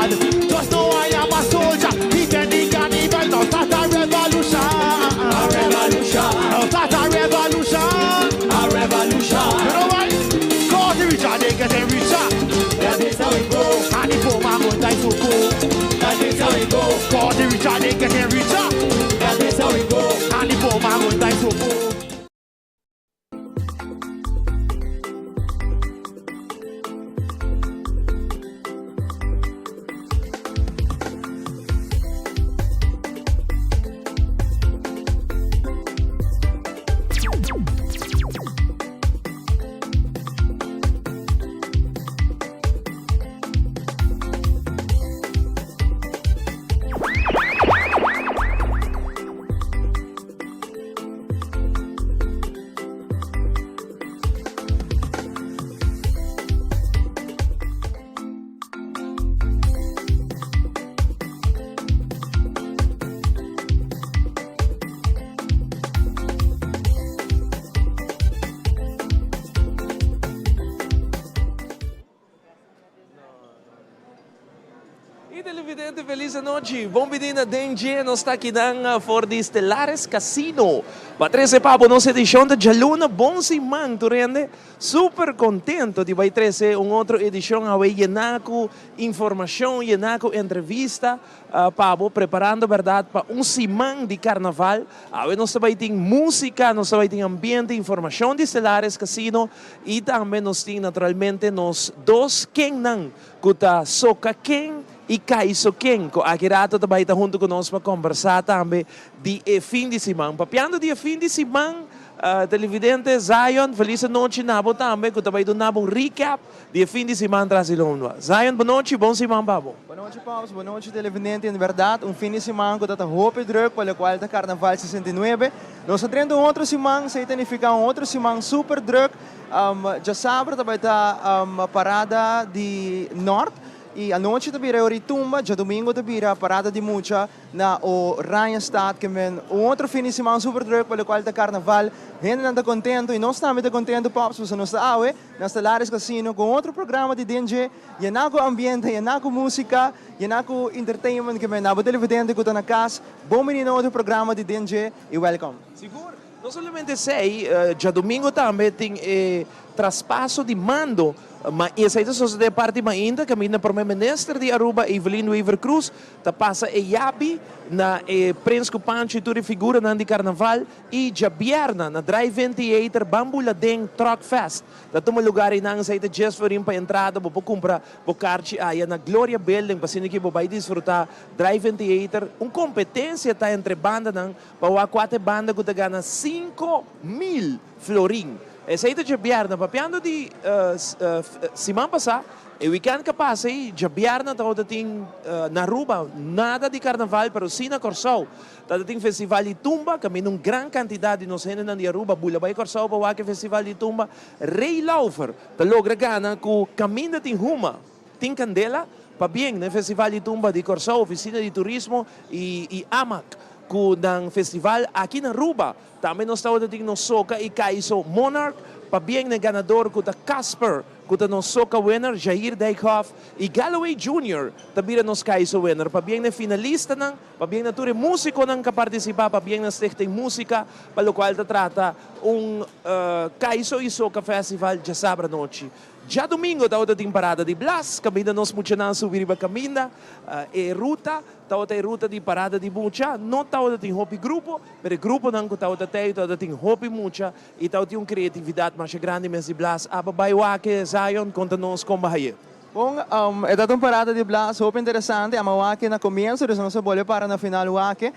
God. Just know I am a soldier. Defending cannibal. Now start a revolution. A revolution. Now start a revolution. A revolution. You know why? Cause the richer they getting richer. That is how it go. And the poor man gon' die so poor. That is how it go. Cause the richer they getting richer. That is how it go. And the poor man gon' die so poor. Y televidente feliz anochi. Bon bini na Den Dje. Nos ta akinan for di Stellares Casino. Pa trece pa bo nos edicion di djaluna. Bon siman tur hende. Super contento di bay trece un otro edicion awe yena cu informacion, yena cu entrevista pa bo preparando berdad pa un siman di carnaval. Awe nos ta bay tin musica, nos ta bay tin ambiente, informacion di Stellares Casino y tambe nos tin naturalmente nos dos kennan ku ta soka ken i kaiso ken, ku aki rato ta bai ta huntu ku nos pa kombersá tambe di e fin di siman. Papiando di e fin di siman, televidente Zion, felis anochi na bo tambe ku ta bai duna bo un recap di e fin di siman tras di lomba. Zion, bonochi, bon siman pa bo. Bonochi Pops, bonochi televidente, en berdad un fin di siman ku ta ta hopi druk pa lokual ta Karnaval 69. Nos ta drenta un otro siman, esei ta nifiká un otro siman super druk. Djasabra ta bai ta parada di Nort y anochi ta bira e ora tumba, djadomingo ta bira parada di mucha na Oranjestad ke men un otro fin di siman super druk pa locual ta carnaval. Hendenan ta contento y nos tambe ta contento Pops pasobra nos ta awe na Stellaris Casino cu un otro programa di den dje yena cu ambiente, yena cu musica, yena cu entertainment ke men abo televidente cu ta na cas bon bini na otro programa di den dje y welcome. Sigur. No solamente esei, djadumingo tambe tin e traspaso di mando, ma esei ta sosode parti mainta kaminda Prome Minister di Aruba Evelyn Wever-Croes ta pasa e yabi na e Prins ku Pancho i tur e figuranan di Karnaval i djabièrna na Drive-In Theater Bambuladen Truck Fest ta tuma lugar einan. Esei ta djes florin pa entrada, bo por kumpra bo karchi aya na Gloria Building pa asina ki bo bai disfruta Drive-In Theater. Un kompetensia ta entre bandanan Pa wak kuater banda ku ta gana 5000 florin. Esei ta djabièrnè. Papiando di siman pasá, e wikènt ku a pasa ei, djabièrnè tabata tin na Aruba nada di karnaval, pero sí na Kòrsou tabata tin festival di tumba, kaminda un gran kantidat di nos hendenan di Aruba bula bai Kòrsou pa wak e festival di tumba. Ray Lauffer ta logra gana ku Kaminda tin huma. Tin kandela? Pabien na e Festival di Tumba di Kòrsou, Ofisina di Turismo i i Amak ku nan festival aki na Aruba. Tambe nos tabata tin nos soka i kaiso Monarch. Pabien na e ganador ku ta Casper ku ta nos soka winner, Jair Dijkhoff i Galloway Junior ta bira nos kaiso winner. Pabien na e finalistanan, pabien na tur e musikonan ku a partisipá, pabien na Stichting Musica pa lokual ta trata un kaiso i soka festival djasabra nochi. Djadumingo tabata tin parada di Blas, kaminda nos muchanan subi riba kaminda. E ruta tabata e ruta di parada di mucha. No tabata tin hopi grupo, pero e gruponan ku tabata tei tabata tin hopi mucha i tabatin un kreatividat masha grandi mes di Blas. Aba bai wak Zion, konta nos kon bo haye. Bon, e tabata un parada di Blas hopi interesante. Ama wak na komienso, despues nos a bolbe para na final wak. E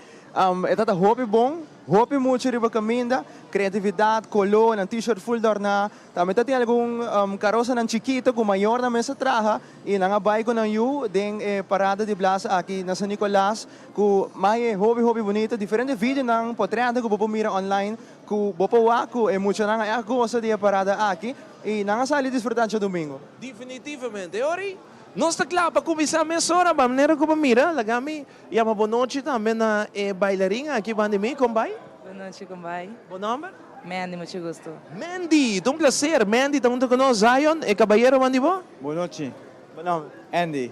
tabata hopi bon, hopi mucha riba kaminda, kreatividat, koló, nan t-shirt ful dòrná. Tambe ta tin algun karosanan chikito ku mayornan mes a traha i nan a bai ku nan yu den e parada di Blas aki na San Nicolas ku mai e hopi hopi bunita. Diferente videonan potrèt ku bo por mira online ku bo por wak ku e muchanan a ègt gosa di e parada aki i nan a sali disfrutá djadumingu. Definitivamente. Ori, nos ta kla pa kuminsá mesora. Manera ku bo mira, laga mi yama bonochi tambe na e bailarin aki banda di mi. Kon bai? Bonochi, kon bai? Bo nòmber? Mandy, mucho gusto. Mandy, ta un placer. Mandy ta hunto cu nos. Zion, e cabayero man di bo? Bon nochi. Bo nomber? Andy.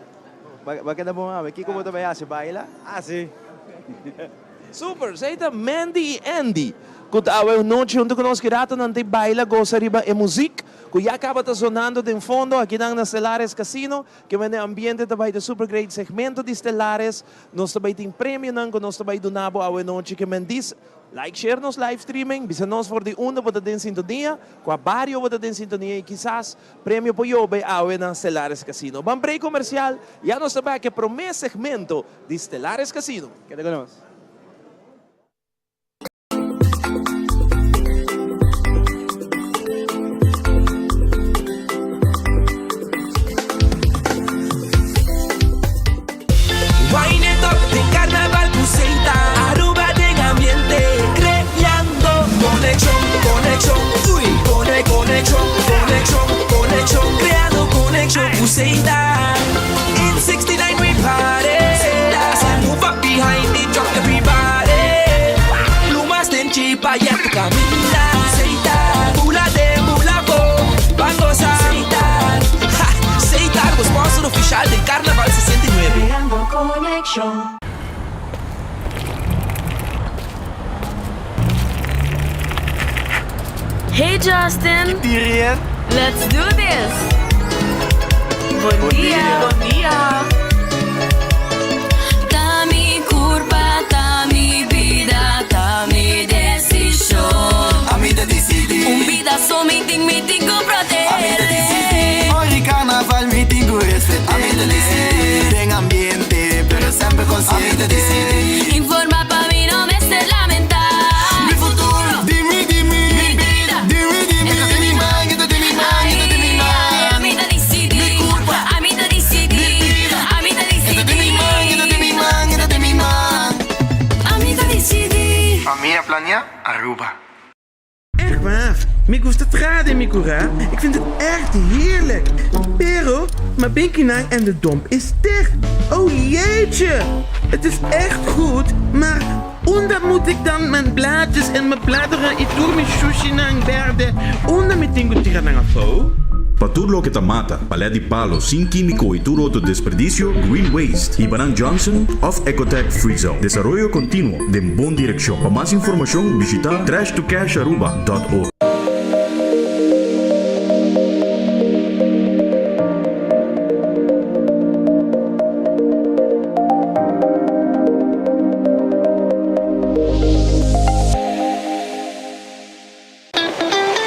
Bo a keda bon awe. Kiko bo ta bai hasi? Baila? Ah, si. Super! Esei ta Mandy i Andy ku ta awe nochi huntu ku nos. Ki rato nan ta baila gosa riba e muzik ku ya kaba ta zonando den fondo akinan na Stellares Casino. Ke mende ambiente ta bai ta super great. Segmento di Stellares nos ta bai tin premionan ku nos ta bai duna bo awe nochi. Ke men dis like share nos live streaming. Bisa nos for di unda bo ta den sintonia, kua bario bo ta den sintonia i kisas Premio por yobe awe na Stellares Casino. Ban break comercial, ya nos ta bek e prome segmento di Stellares Casino. Keda cu nos. Wine it up den carnaval cu Seita Aruba den ambiente creando conexion conexion uy cone conexion conexion conexion creando conexion cu Seita In 69 we party Seita move up behind the truck everybody Plumas den chipa ya tu caminda Seita bula den bula bo ban goza Seita Ha Seita bo sponsor oficial den Carnaval 69. Creando conexion. Hey Justin! Tirian. Let's do this! Bon dia! Bon dia! Ta mi curpa, ta mi bida, ta mi decision. Ami ta dicidi. Un bida so mi tin, mi tin cu protehe. Ami ta dicidi. Ora carnaval mi tin cu respeta. Ami ta dicidi. Den ambiente, pero semper consciente. Ami ta dicidi. Informa pa mi no mester lamenta. Mi futuro, di mi, di mi. Mi bida, di mi, di mi. E ta den mi man, e ta den mi man, e ta den mi man. Ay, ami ta dicidi. Mi curpa, Ami ta dicidi. Mi bida, Ami ta e ta den mi man, e ta den mi man, e ta den mi man. Ami ta dicidi. Famia Planea Aruba. Echt waar, mi gusta traha den mi kurá, ik vind het echt heerlijk. Pero, ma binkinan en de domp is dicht. Oh jeetje, het is echt goed, maar unda moet ik dan mijn blaadjes en mijn bladeren y tur mi shushinan berde, unda mi tin cu tira nan afo? Pa tur loke ta mata, palet di palo sin kímiko i tur otro desperdicio, Green Waste, Hibanan Johnson of Ecotech Free Zone. Desaroyo kontinuo den bon direkshon. Pa mas informashon bishita trashtocasharuba dot org.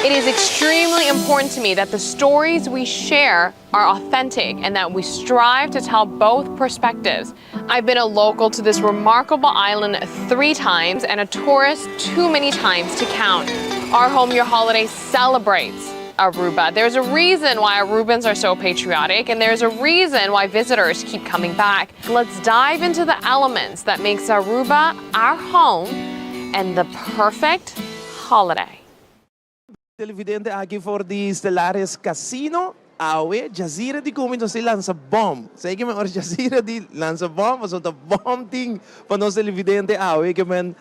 It is extremely important to me that the stories we share are authentic and that we strive to tell both perspectives. I've been a local to this remarkable island three times and a tourist too many times to count. Our Home Your Holiday celebrates Aruba. There's a reason why Arubans are so patriotic and there's a reason why visitors keep coming back. Let's dive into the elements that makes Aruba our home and the perfect holiday. Televidente aki for di Stellares Casino awe Jazira di cumi nos tin lansa bom. Sei ke men ora Jazira di lansa bom pasobra ta bom tin pa nos televidente awe ke men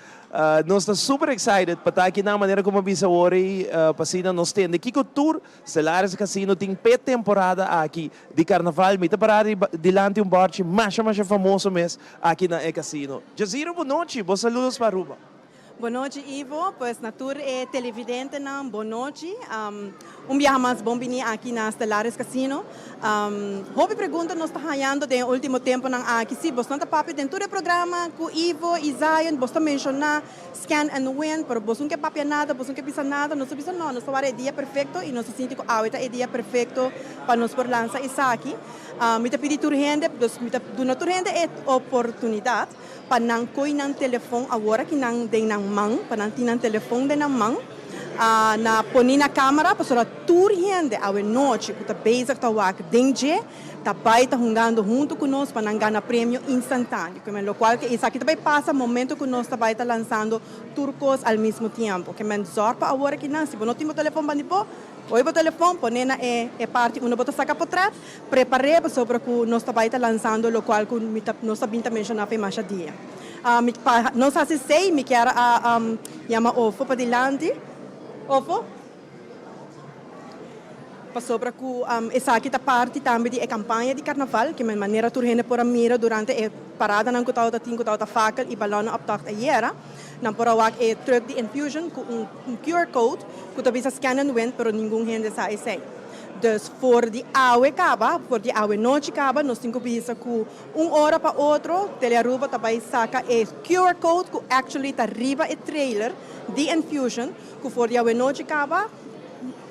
nos ta super excited pa ta aki nan manera como a bisa awor ei pa asina nos tende kiko tur Stellares Casino tin p'e temporada aki di carnaval. Mi ta para riba dilanti un borchi masha masha famoso mes aki na e casino. Jazira bo nochi, bo saludos pa Aruba. Bon nochi Ivo, pues na tur e televidentenan bon nochi. Un biaha mas bon bini aki na Stellaris Casino. Hopi pregunta nos ta hañando den e ultimo temponan aki. Si, bosnan ta papia den tur e programa ku Ivo i Zion, bos ta menshoná Scan and Win, pero bos no ke papia nada, bos no ke bisa nada. Nos ta bisa no, nos ta wara e dia perfecto i nos ta sinti ku awe ta e dia perfecto pa nos por lansa esaki. Mi ta pidi tur hende, dus mi ta duna tur hende e oportunidat. pa nan koy nan telefon awor aki nan den nan man, pa nan tin nan telefon den nan man, na poni na camera pasobra tur hende awe nochi cu ta bezig ta wak den dje ta bay ta hungando hunto cu nos pa nan gana premio instantaneo. Ke men locual ke esaki ta bay pasa momento cu nos ta bay ta lansando tur cos al mismo tiempo. Ke men zorg pa awor aki nan si bo no tin bo telefon bandi bo, koy bo telefon pone na e parti unda bo ta saca potret. Prepar'é pasobra ku nos ta bai ta lansando lokual ku mi ta nos ta bin ta menshoná pa e masha dia. Mi pa nos hasi esei mi kier a yama Ofo padilanti. Ofo? Pasobra ku esaki ta parti tambe di e kampaña di karnaval, ke manera tur hende por a mira durante e paradanan ku tabata tin ku tabata fakel i balònnan optocht ayera, nan por a wak e trùk di Enfusion ku un QR code ku ta bisa scan and win pero ningun hende sa esei. Dus for di awe kaba, for di awe nochi kaba nos tin ku bisa ku un ora pa otro Telearuba ta bai saka e QR code ku actually ta riba e trailer di Enfusion ku for di awe nochi kaba,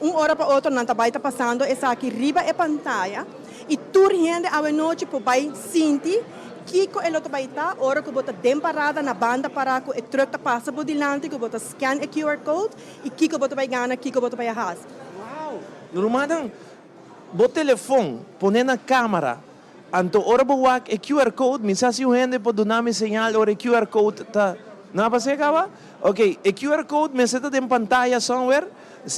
Un ora pa otro nan ta bai ta pasando esaki riba e pantaya i tur hende awe nochi por bai sinti kiko e lo ta bai ta ora ku bo ta den parada na banda para ku e truck ta pasa bo dilanti ku bo ta scan e QR code i kiko bo ta bai gana kiko bo ta bai a hasi. Wow! Rumannan, bo telefon pone na camera Anto ora bo wak e QR code, mi sa si un hende por duna mi señal ora e QR code ta Nan a pas'é caba? Ok, e QR code mester ta den pantaya somewhere.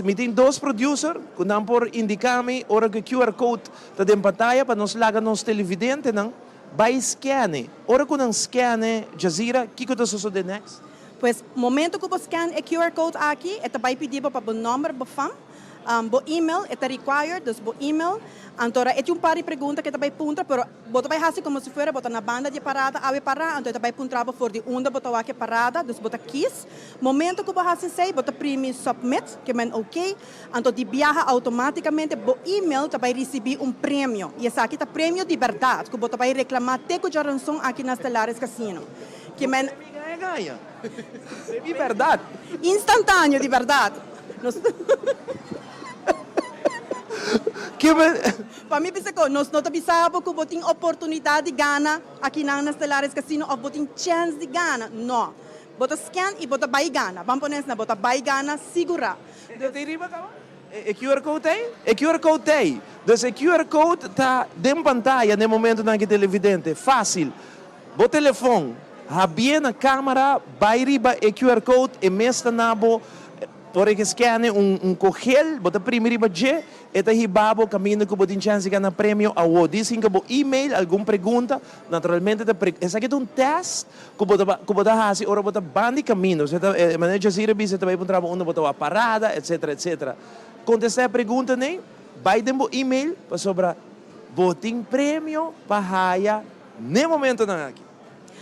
Mi tin dos producer cu nan por indica mi ora cu e QR code ta den pantaya pa nos laga nos televidentenan bay scan e. Ora cu nan scan e, Jazira, kico ta sosode next? Pues, momento cu bo scan e QR code aki, e ta bay pidi bo pa bo nomber, bo fam. Bo email e ta required, dus bo email. Anto ora e tin un par di pregunta ku e ta bai puntra, pero bo ta bai hasi komo si fuera bo ta na banda di e parada awe pará, anto e ta bai puntra bo for di unda bo ta wak e parada, dus bo ta kies. Momento ku bo hasi esei, bo ta primi submit, ke men ok, anto di biaha outomátikamente bo email ta bai risibí un premio. I esaki ta premio di bèrdat ku bo ta bai reklamá te ku djaranson aki na Stellaris Casino. Ke men. Gaña gaña. Di bèrdat. Instantáneo di bèrdat. Nos Pa mi bisa ku nos no ta bisa bo ku bo tin oportunidat di gana akinan na Stellaris Casino òf bo tin chèns di gana. No. Bo ta scan i bo ta bai gana. Ban pone esnan, bo ta bai gana sigurá. E ta riba kaba? E QR code ta ei? E QR code ta ei. Dus e QR code ta den pantaya na e momentunan ki televidente. Fásil. Bo telefon, habié na kámara, bai riba e QR code, e mes ta na bo. Ora ke scanne un un kogel, bo ta primi riba dje, e ta hiba bo kaminda ku bo tin chèns di gana premio awo. Di sin ku bo email algun pregunta, naturalmente ta pre esaki ta un tèst ku bo ta ku bo ta hasi ora bo ta ban di kaminda. Osea ta e manera Jazira bisa e ta bai puntra bo unda bo ta wak parada, etsetera etsetera. Kontestá e pregunta nei, bai den bo email pasobra bo tin premio pa haya n'e momentonan aki.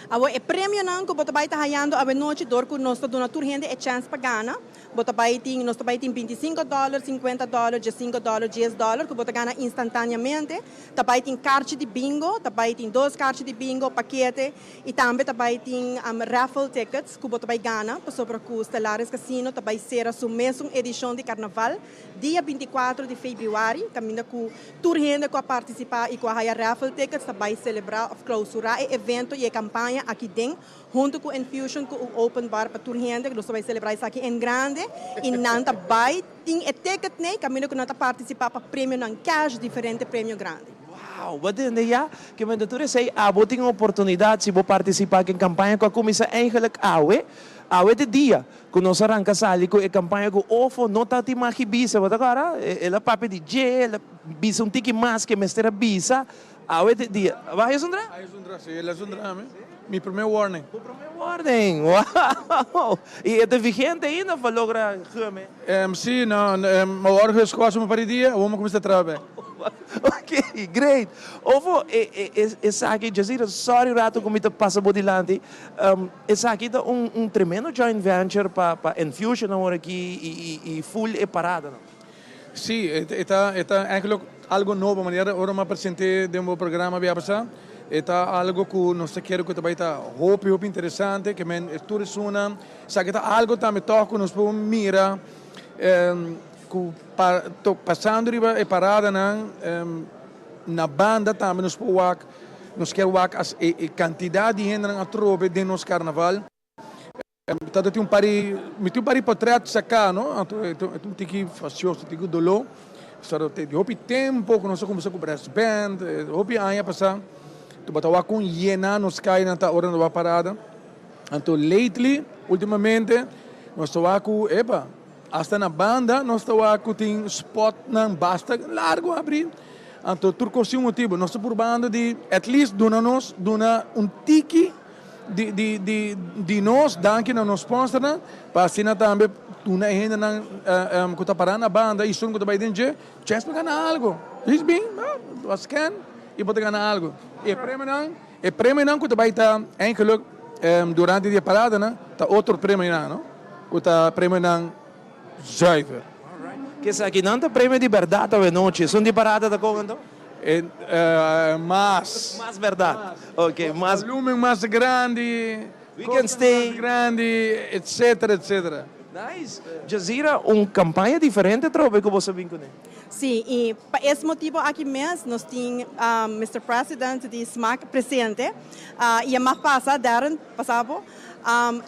Awor e premionan ku bo ta bai ta hayando awenochi dor ku nos ta duna tur hende e chèns pa gana, bo ta bai tin, nos ta bai tin bintisinko dòler, sinkuenta dòler, diesinko dòler, dies dòler ku bo ta gana instantaniamente. Ta bai tin karchi di bingo, ta bai tin dos karchi di bingo, pakete i tambe ta bai tin raffle tickets ku bo ta bai gana pasobra ku Stellaris Casino ta bai sera su mesun edishon di karnaval dia bintikuatro di febrüari kaminda ku Tur hende ku a partisipá i ku a haya raffle tickets ta bai selebrá òf klousurá e evento i e kampaña aki den huntu ku Enfusion ku un open bar pa tur hende. Nos ta bai selebrá esaki en grande i nan ta bai tin e ticket nei kaminda ku nan ta partisipá pa premionan cash, diferente premio grandi. Wow! Bo tende ya? Ke mester tur esei abo tin oportunidat si bo partisipá ku e kampaña ku a kuminsá eigenlik awe. Awe ta e dia Ku nos a ranka sali ku e kampaña ku Ofo no ta tin magi bisa, bo ta kòrda? El a papia di dje, el a bisa un tiki mas ke mester a bisa. Awe te dia. Bo a hesundra? A hesundra, si, el a sundra mi. Mi promé warning. Bo promé warning, wow! I e ta vigente ainda of bo a logra geme? Si, no, mi a wòrdu geskòs un par di dia, awor mi a kuminsá traha bèk. Ok, great. Ofo, esaki, Jazira, sorry rato ku mi ta pasa bo dilanti. Esaki ta un un tremendo joint venture pa pa Enfusion awor aki i i i full e paradanan. Sí, e ta e ta eigenlijk algo nobo, manera ora mi a present'é den bo programa bia pasá, e ta algo ku nos ta kere ku ta bai ta hopi hopi interesante, ke men tur esunnan, esaki ta algo tambe tòg ku nos por mira ku pa pasando riba e paradanan na banda tambe nos por wak. Nos kier wak as e e kantidat di hendenan atrobe den nos karnaval. Ta tin un par di, mi tin un par di potrèt saká no, anto e ta un tiki fasioso, un tiki doló. Pasobra ta di hopi tempu ku nos a kuminsá ku brass band, hopi aña pasá. Tabata wak kon yená nos kayanan ta ora nos a parada. Anto lately, ultimamente, nos ta wak ku, epa, hasta na banda nos ta wak ku tin spòtnan basta largu abrí. Anto tur kos tin un motibu. Nos ta purbando di at least duna nos duna un tiki di di di di nos danki na nos sponsornan pa asina tambe. duna e hendenan ku ta pará na banda i esun ku ta bai den dje chèns pa gana algu. Djis bin, bo a scan i bo ta gana algu. E premionan, e premionan ku ta bai ta eigenlijk durante di e paradanan ta otro premionan, no? Ku ta premionan zuiver. Esaki nan ta premio di bèrdat awenochi. Esun di parada ta kon anto? E mas. Mas bèrdat. Ok, mas. Volumen mas grandi. We can stay. Mas grandi, etcetera, etcetera. Nice. Jazira, un campaña diferente atrobe cu boso a bin cune. Sí, y pa es motibo aki mes nos tin Mister President di smaak presente y a mag pasa, Darren, pasa bo.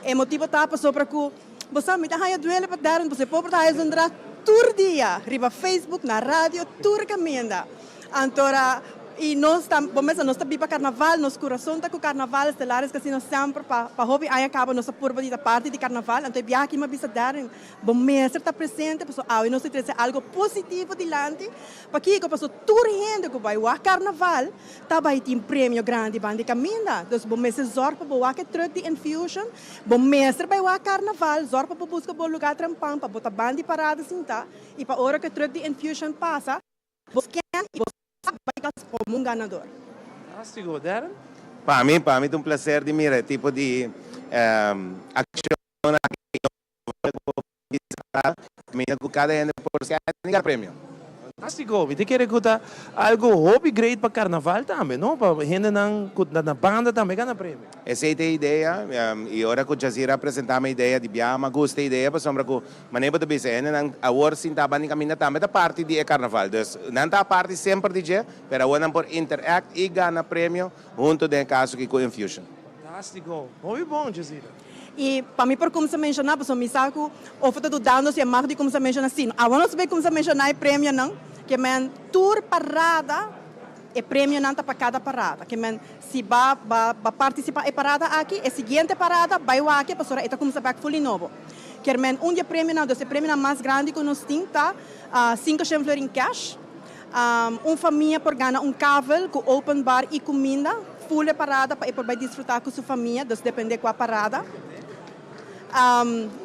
E motibo ta pasobra cu bo sa mi ta haña duele pa Darren pasobra e pober ta haña zundra tur dia riba Facebook, na radio, tur caminda. Antora, y nos ta, bo mesa, nos ta biba carnaval, nos curason ta cu carnaval, Stellaris Casino semper pa, pa hopi aña caba nos a purba di ta parti di carnaval, anto e biaha aki mi a bisa Darren, bo mester ta presente pasobra awe nos ta trece algo positivo dilanti, pakico? Pasobra tur hende cu bay wak carnaval ta bay tin premio grandi banda di caminda, dus bo mester zorg pa bo wak e truck di Infusion, bo mester bay wak carnaval, zorg pa bo busca bo lugar trempan pa bo ta banda di parada sinta, y pa ora cu e truck di Infusion pasa, Bo scan y bo sa bay kas como un ganador. Fantástico, Darren. Pa mi, pa mi ta un placer di mira e tipo di accionnan aki caminda cu cada hende por scan y gana premio. Fantástico, mi ta kere cu ta algo hopi great pa carnaval tambe, no? Pa hendenan cu ta na banda tambe gana premio. Esey ta e idea y ora cu Jazira a presenta mi e idea di biaha mi a gusta e idea pasobra cu Manera bo ta bisa, hendenan awor sinta banda di kaminda tambe ta parti di e karnaval. Dus nan ta parti semper di dje, pero awor nan por interact i gana premio hunto den e kaso aki ku Infusion. Fantástiko! Hopi bon, Jazira. I pa mi por kumsa menshoná, pasobra mi sa ku Ofo ta dudando si e mag di kumsa menshoná. Sí, awor nos bay kumsa menshoná e premionan, ke men tur parada, e premionan ta pa kada parada. Ke men si ba ba ba partisipá e parada aki, e siguiente parada bai wak pasobra e ta kumsa bèk ful di nobo. Kier men un di e premionan, dus e premionan mas grandi ku nos tin ta 500 florin cash. Un famia por gana un kavel ku open bar i kuminda, ful e parada pa e por bai disfrutá ku su famia, dus dependé kua parada.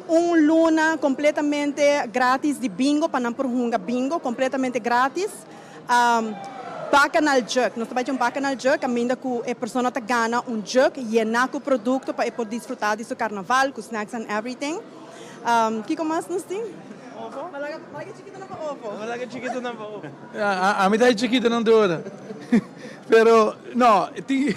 Un luna kompletamente gratis di bingo pa nan por hunga bingo kompletamente gratis. Bacchanal jug, nos ta bai dje un bacchanal jug kaminda ku e persona ta gana un jug yená ku produkto pa e por disfrutá di su karnaval ku snacks and everything. Kiko mas nos tin? Ovo? Malaga chikitonan pa ovo. Malaga chikitonan pa ovo. Ami ta e chikitonan tur ora. Pero no, tin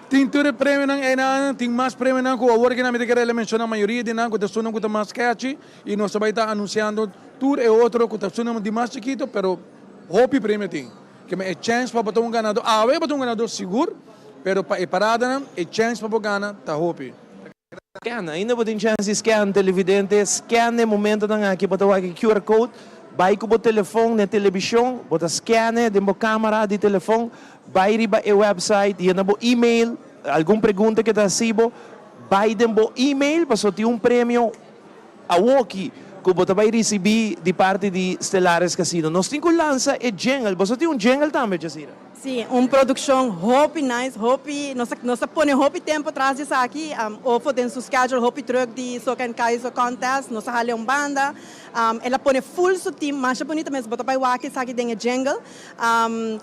tin tur e premionan einan, tin mas premionan ku awor aki nan mi ta kere menshoná mayoria di nan ku ta esunnan ku ta mas catchy i nos ta bai ta anunsiando Tur e otro cu ta suna di mas chikito pero hopi premio tin. Keme e chens pa bo ta un ganador, awe bo ta un ganador sigur, pero pa e paradanan e chens pa bo gana ta hopi. Scan, ainda bo tin chens di scan, televidente, scan e momentonan aki, bo ta wak e QR code, bai cu bo telefon na e television, bo ta scan e den bo camara di telefon, bai riba e website, yena bo email, algun pregunta ke ta haci bo, bai den bo email pasobra tin un premio. Awoki ku bo ta bai risibí di parti di Stellaris Casino. Nos tin ku lansa e jingle. Boso tin un jingle tambe, Jazira? Sí, un produkshon hopi nice, hopi, nos a nos a pone hopi tempo tras di esaki. Ofo den su schedule hopi druk di Soca en Kaizo contest, nos a hala un banda. El a pone full su team, masha bunita mes, bo ta bai wak esaki den e jingle.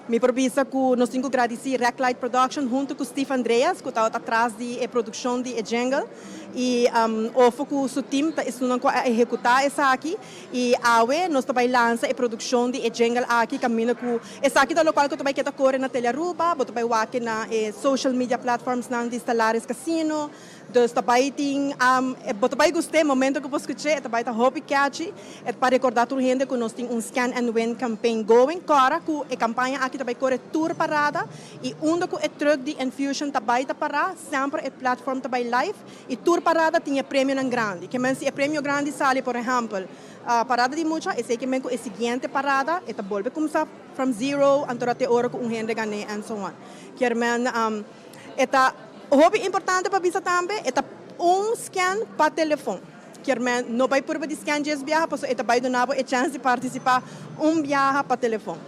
Mi por bisa ku nos tin ku gradisí Rec Light Production huntu ku Steve Andreas ku tabata tras di e produkshon di e jingle. Y Ofo cu su team ta esunnan cu a ehecuta esaki y awe nos ta bay lansa e produccion di e jingle aki caminda cu esaki ta locual cu ta bay keda core na Telearuba, bo ta bay wak na e social media platformsnan di Stellaris Casino, dus ta bay tin bo ta bay gust'e momento cu bo scuch'e e ta bay ta hopi catchy, e ta pa recorda tur hende cu nos tin un scan and win campaign going, cora cu e campaña aki ta bay core tur parada y unda cu e truck di Enfusion ta bay ta para. Semper e platform ta bai live y tur parada tin e premionan grandi. Ke men si e premio grandi sali por ehempel parada di mucha esey ke men ku e siguiente parada e ta bolbe kumsa from zero anto te ora ku un hende gane and so on. Kier men e ta hopi importante pa bisa tambe e ta un scan pa telefon. Kier men no bai purba di scan dies biaha pasobra e ta bai duna bo e chance di participa un biaha pa telefon.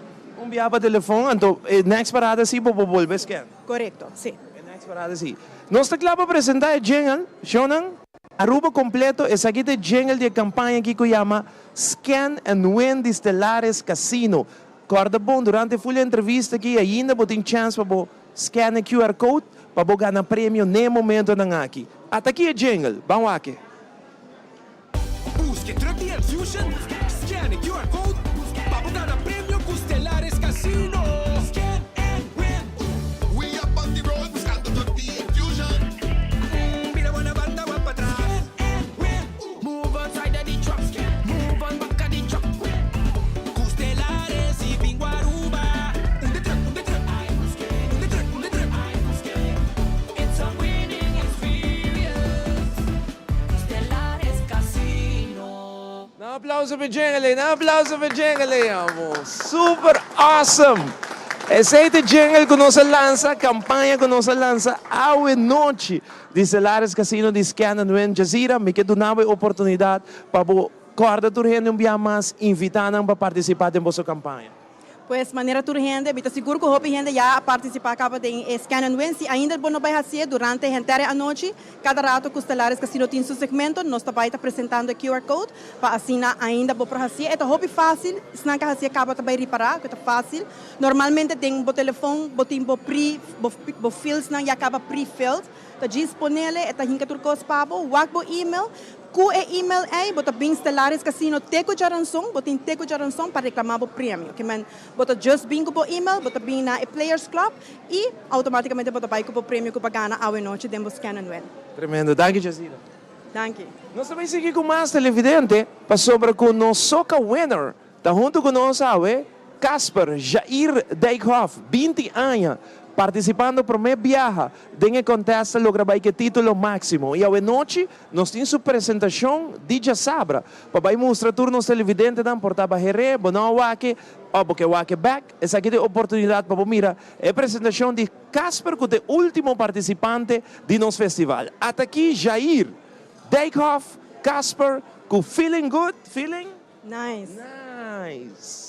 Un biaha pa telefon anto e next parada si bo por bolbe scan. Korekto, si. E next parada si. Nos ta kla pa presenta e jingle, shownan. Aruba completo, esaki ta e jingle di e campaña aki cu yama Scan and Win di Stellaris Casino. Corda bon, durante full e entrevista aki ainda bo tin chance pa bo scan e QR code pa bo gana premio n'e momentonan aki. Ata aki e jingle, ban wak e. Busca e truck di Enfusion, scan e QR code pa bo gana premio cu Stellaris Casino. Scan and win! We up on the road buscando truck di Enfusion. Bira bo na banda wak patras. Scan and win! Move on side of the truck, move on back of the truck. Cu Stellaris y Bingo Aruba. Un de truck, un de truck. Un de truck, un de truck. It's a winning experience. Stellaris Casino. Un aplauso pa jingle, un aplauso pa jingle, amo. Super awesome! Esey ta e jingle cu nos a lansa, campaña cu nos a lansa awe nochi di Stellaris Casino di Scan and Win. Jazira, mi ke duna bo e oportunidad pa bo corda tur hende un bia mas, invita nan pa participa den boso campaña. Pues manera tur hende, mi ta sigur ku hopi hende ya a partisipá kaba den e Scan and Win. Si ainda bo no bai hasié durante henter e anochi, kada rato ku Stellaris Casino tin su segmento, nos ta bai ta presentando e QR code pa asina ainda bo por hasié. E ta hopi fásil, esnan ku a hasié kaba ta bai ripará ku e ta fásil. Normalmente den bo telefon bo tin bo pre, bo bo fieldsnan ya kaba pre-filled. Ta djis ponele, e ta hinka tur kos pa bo. Wak bo email. Ku e email ei bo ta bin Stellaris Casino te ku djaranson, bo tin te ku djaranson pa reklamá bo premio. Ke men bo ta just bin ku bo email, bo ta bin na e Players Club i outomátikamente bo ta bai ku bo premio ku bo a gana awe nochi den bo Scan and Win. Tremendo. Danki Jazira. Danki. Nos ta bai sigui ku mas televidente pasobra ku nos soca winner Ta huntu ku nos awe Casper Jair Dijkhoff, 20 aña, partisipando promé biaha den e contest a logra bai ku e título máksimo. I awe nochi nos tin su presentashon di djasabra pa bai mustra tur nos televidentenan por ta baheré, bo no a wak-e òf bo ke wak-e bèk. Esaki ta e oportunidat pa bo mira e presentashon di Casper ku ta e último partisipante di nos festival. At'akí Jair Dijkhoff, Casper ku Feeling Good, Feeling? Nice. Nice.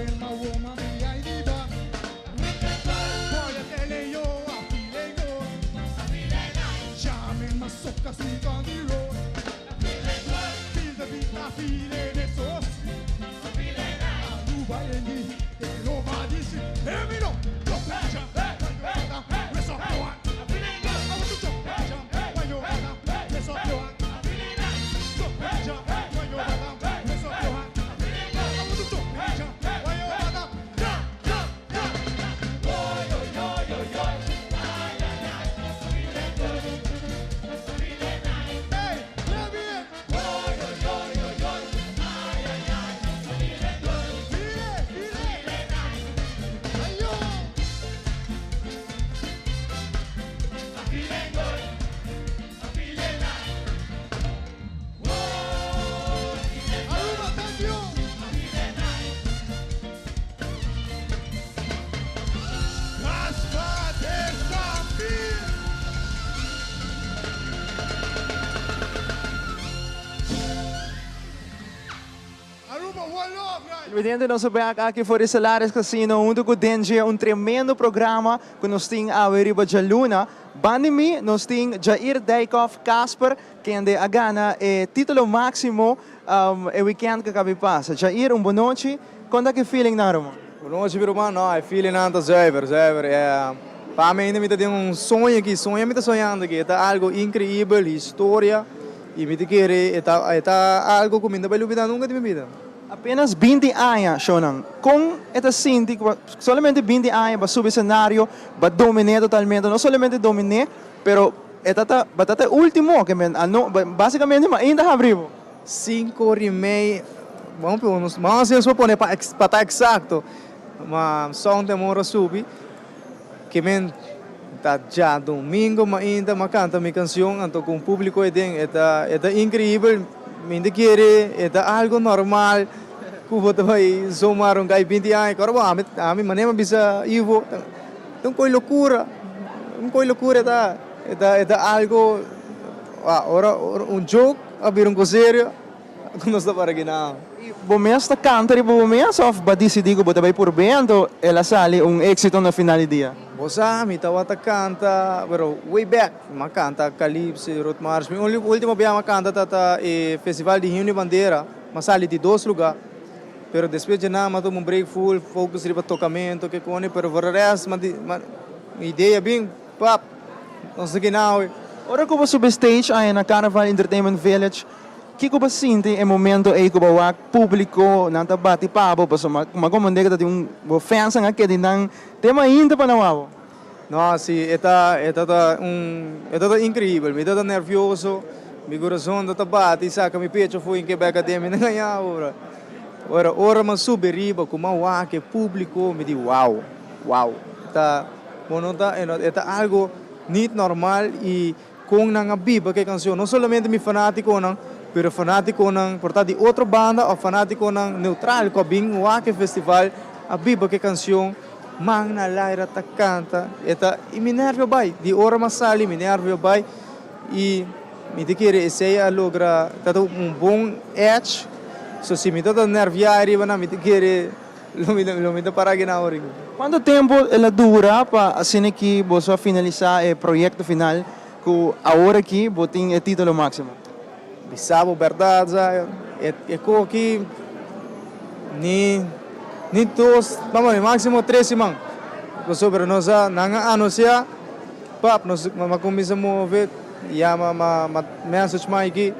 Tell my woman me I need her. Boy, I'm telling you, I'm feeling good. Jamming my soca sweet on the road. Feel the beat, I feel it, it's so sweet. Aruba in the, taking over the street. Hear me now. Jump, jump, hey, hey, raise up your hand. I want to jump, jump, when you wanna, raise up your hand. Jump, jump, when you wanna, raise up your hand. I want to jump, jump, when you wanna, jump, jump, jump. Oy, oy, oy, oy, oy. Ay, ay, ay. Feeling good. Feeling nice. Hey, let me in. Oy, oy, oy, oy, oy. Ay, ay, ay. Feeling good. Feel it, feel it. Feeling nice. Ayo. I'm feeling good. I'm feeling nice. Aruba, thank you. I'm feeling nice. Gaspar de Zambia. Aruba, one love, right? Evidente, nos back aki for di Stellaris Casino, hunto cu Dengue, un tremendo programa cu nos tin awe riba dialuna. Banda di mi, nos tin Jair Dijkhoff Casper, kende a gana e titulo maximo e weekend cu a caba di pasa. Jair, un bon nochi. Con ta e feeling na ruman? Bon nochi, ruman. No, e feeling ta zuiver, zuiver. E, pa mi ainda mi tin un soño aki, soño mi ta soñando aki. Ta algo increibel, historia. Y mi ta kere, ta algo cu mi no ta bay lubida nunca di mi bida. Apenas 20 aña, Shonan. Con e ta sinti, solamente 20 aña, pa subi escenario, pa domina totalmente, no solamente domina, pero e ta ta ultimo, cu men, ah, no, basicamente, mas ainda habri. 5 or y mei, ban ban asina pone pa ta exacto, mas Son Temor a subi, cu men ta diadomingo, mas ainda, m'a canta mi cancion, anto cu publico e ta increibel, mi ta kere, ta algo normal, cu bo bay zomaar un cay 20 aña, awor bon, ami manera bisa Ivo, ta un coy locura, un coy locura ta algo, ah, ora, ora un joke, a bira un cos serio, cu nos ta para aki na. Bo mes ta canta riba bo mes of bo a dicidi cu bo ta bay por bento, el a sali un exito na final di dia? Bo sa, mi tawata canta, pero way back, m'a canta Calypso, Road March. Mi ultimo biaha m'a canta ta e Festival di Himno y Bandera, m'a sali di dos lugar. Pero despues di nan, m'a tuma un break full, focus riba tocamento, cu cone, pero for the rest, m'a, m'a, idea bin, pap, nos aki now. Ora cu bo subi stage ey na Carnival Entertainment Village, kico bo a sinti e momento ey cu bo wak publico nan ta bati pa bo, paso ma ma como ta tin un bo fans a kedi nan tema ainda pa nan wak bo. No, si, e ta un, e ta increibel. Mi ta nervioso, mi curason ta bati, saca mi pecho foi in Quebec ade mi ganha ora. Ora, ora m'a subi riba, cu m'a wak publico, mi di wow, wow. Ta, bueno, ta, e ta algo niet normal y con nan a biba cu e cancion, no solamente mi fanaticonan, pero fanaticonan por ta di otro banda of fanaticonan neutral cu a bin wak festival a biba cu e cancion man na laira ta canta e ta y mi nervio bay di ora m'a sali mi nervio bay y mi ta kere esey a logra ta un bon edge so si mi ta nervia riba nan mi ta kere lo mi ta para aki na ora. Cuanto tempo el a dura pa asina cu bo a finalisa e proyecto final cu awor aki bo tin e titulo maximo? Bisa bo berdad, e coki ni dos, vamos, maximo 3 siman. Sobre nos a nan a anuncia, pap, nos m'a cuminsa move, yama m'a message Mikey,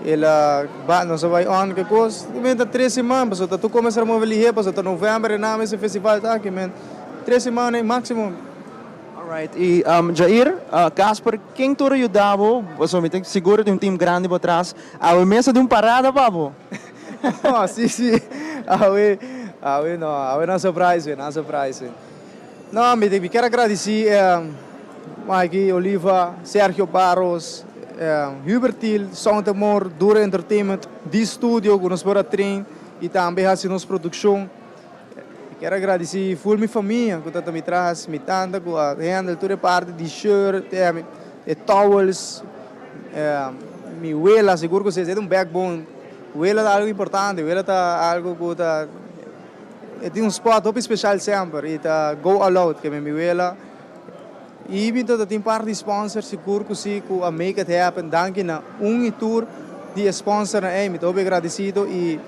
el a ba nos bay on cu cos, men ta 3 siman, paso ta tur cuminsa move lihe, paso ta november y na e festival ta aki, men 3 siman maximo. Alright, y Jair, Casper, ken tur a yuda bo? Bo mi ta sigur di un team grandi pa tras. Awe mes di un parada, pa bo. Oh, si. Awe, awe no, awe no surprise, no surprise. No, mi kier gradici Mikey Oliva, Sergio Barros, Hubert Thiel, Sound Amor, Dura Entertainment, di Studio, cu nos por a train y tambe haci nos produccion. Kier gradici full mi famia, cu ta mi tras, mi tanta, cu a handle tur parti di shirt, e towels, mi wela, sigur cu ta un backbone. Wela ta algo importante, wela ta algo cu ta. e tin un spot hopi special semper y ta go all out ke men mi wela y mi ta tin par di sponsor sigur cu si cu a make it happen danki na un y tur di e sponsornan ey mi ta hopi agradecido y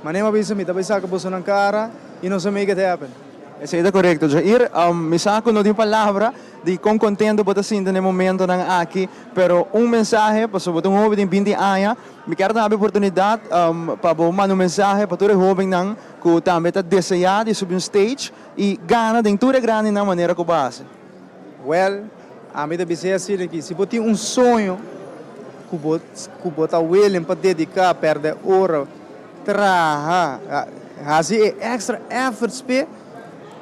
manera mi a bisa mi ta bay saca bosonan cara y nos a make it happen. Esey ta corecto Jair, mi sa cu no tin palabra di con contento bo ta sinti na e momentonan aki pero un mensahe pasobra bo ta un hoben di binti aña Mi kier duna bo e oportunidat pa bo manda un mensahe pa tur e hóbennan ku tambe ta deseá di subi un stage i gana den tur e grandinan manera ku bo a hasi. Wèl, ami ta bis'é asina ki si bo tin un soño ku bo ku bo ta willing pa dediká, pèrdè ora, traha, hasi e extra efforts p'e,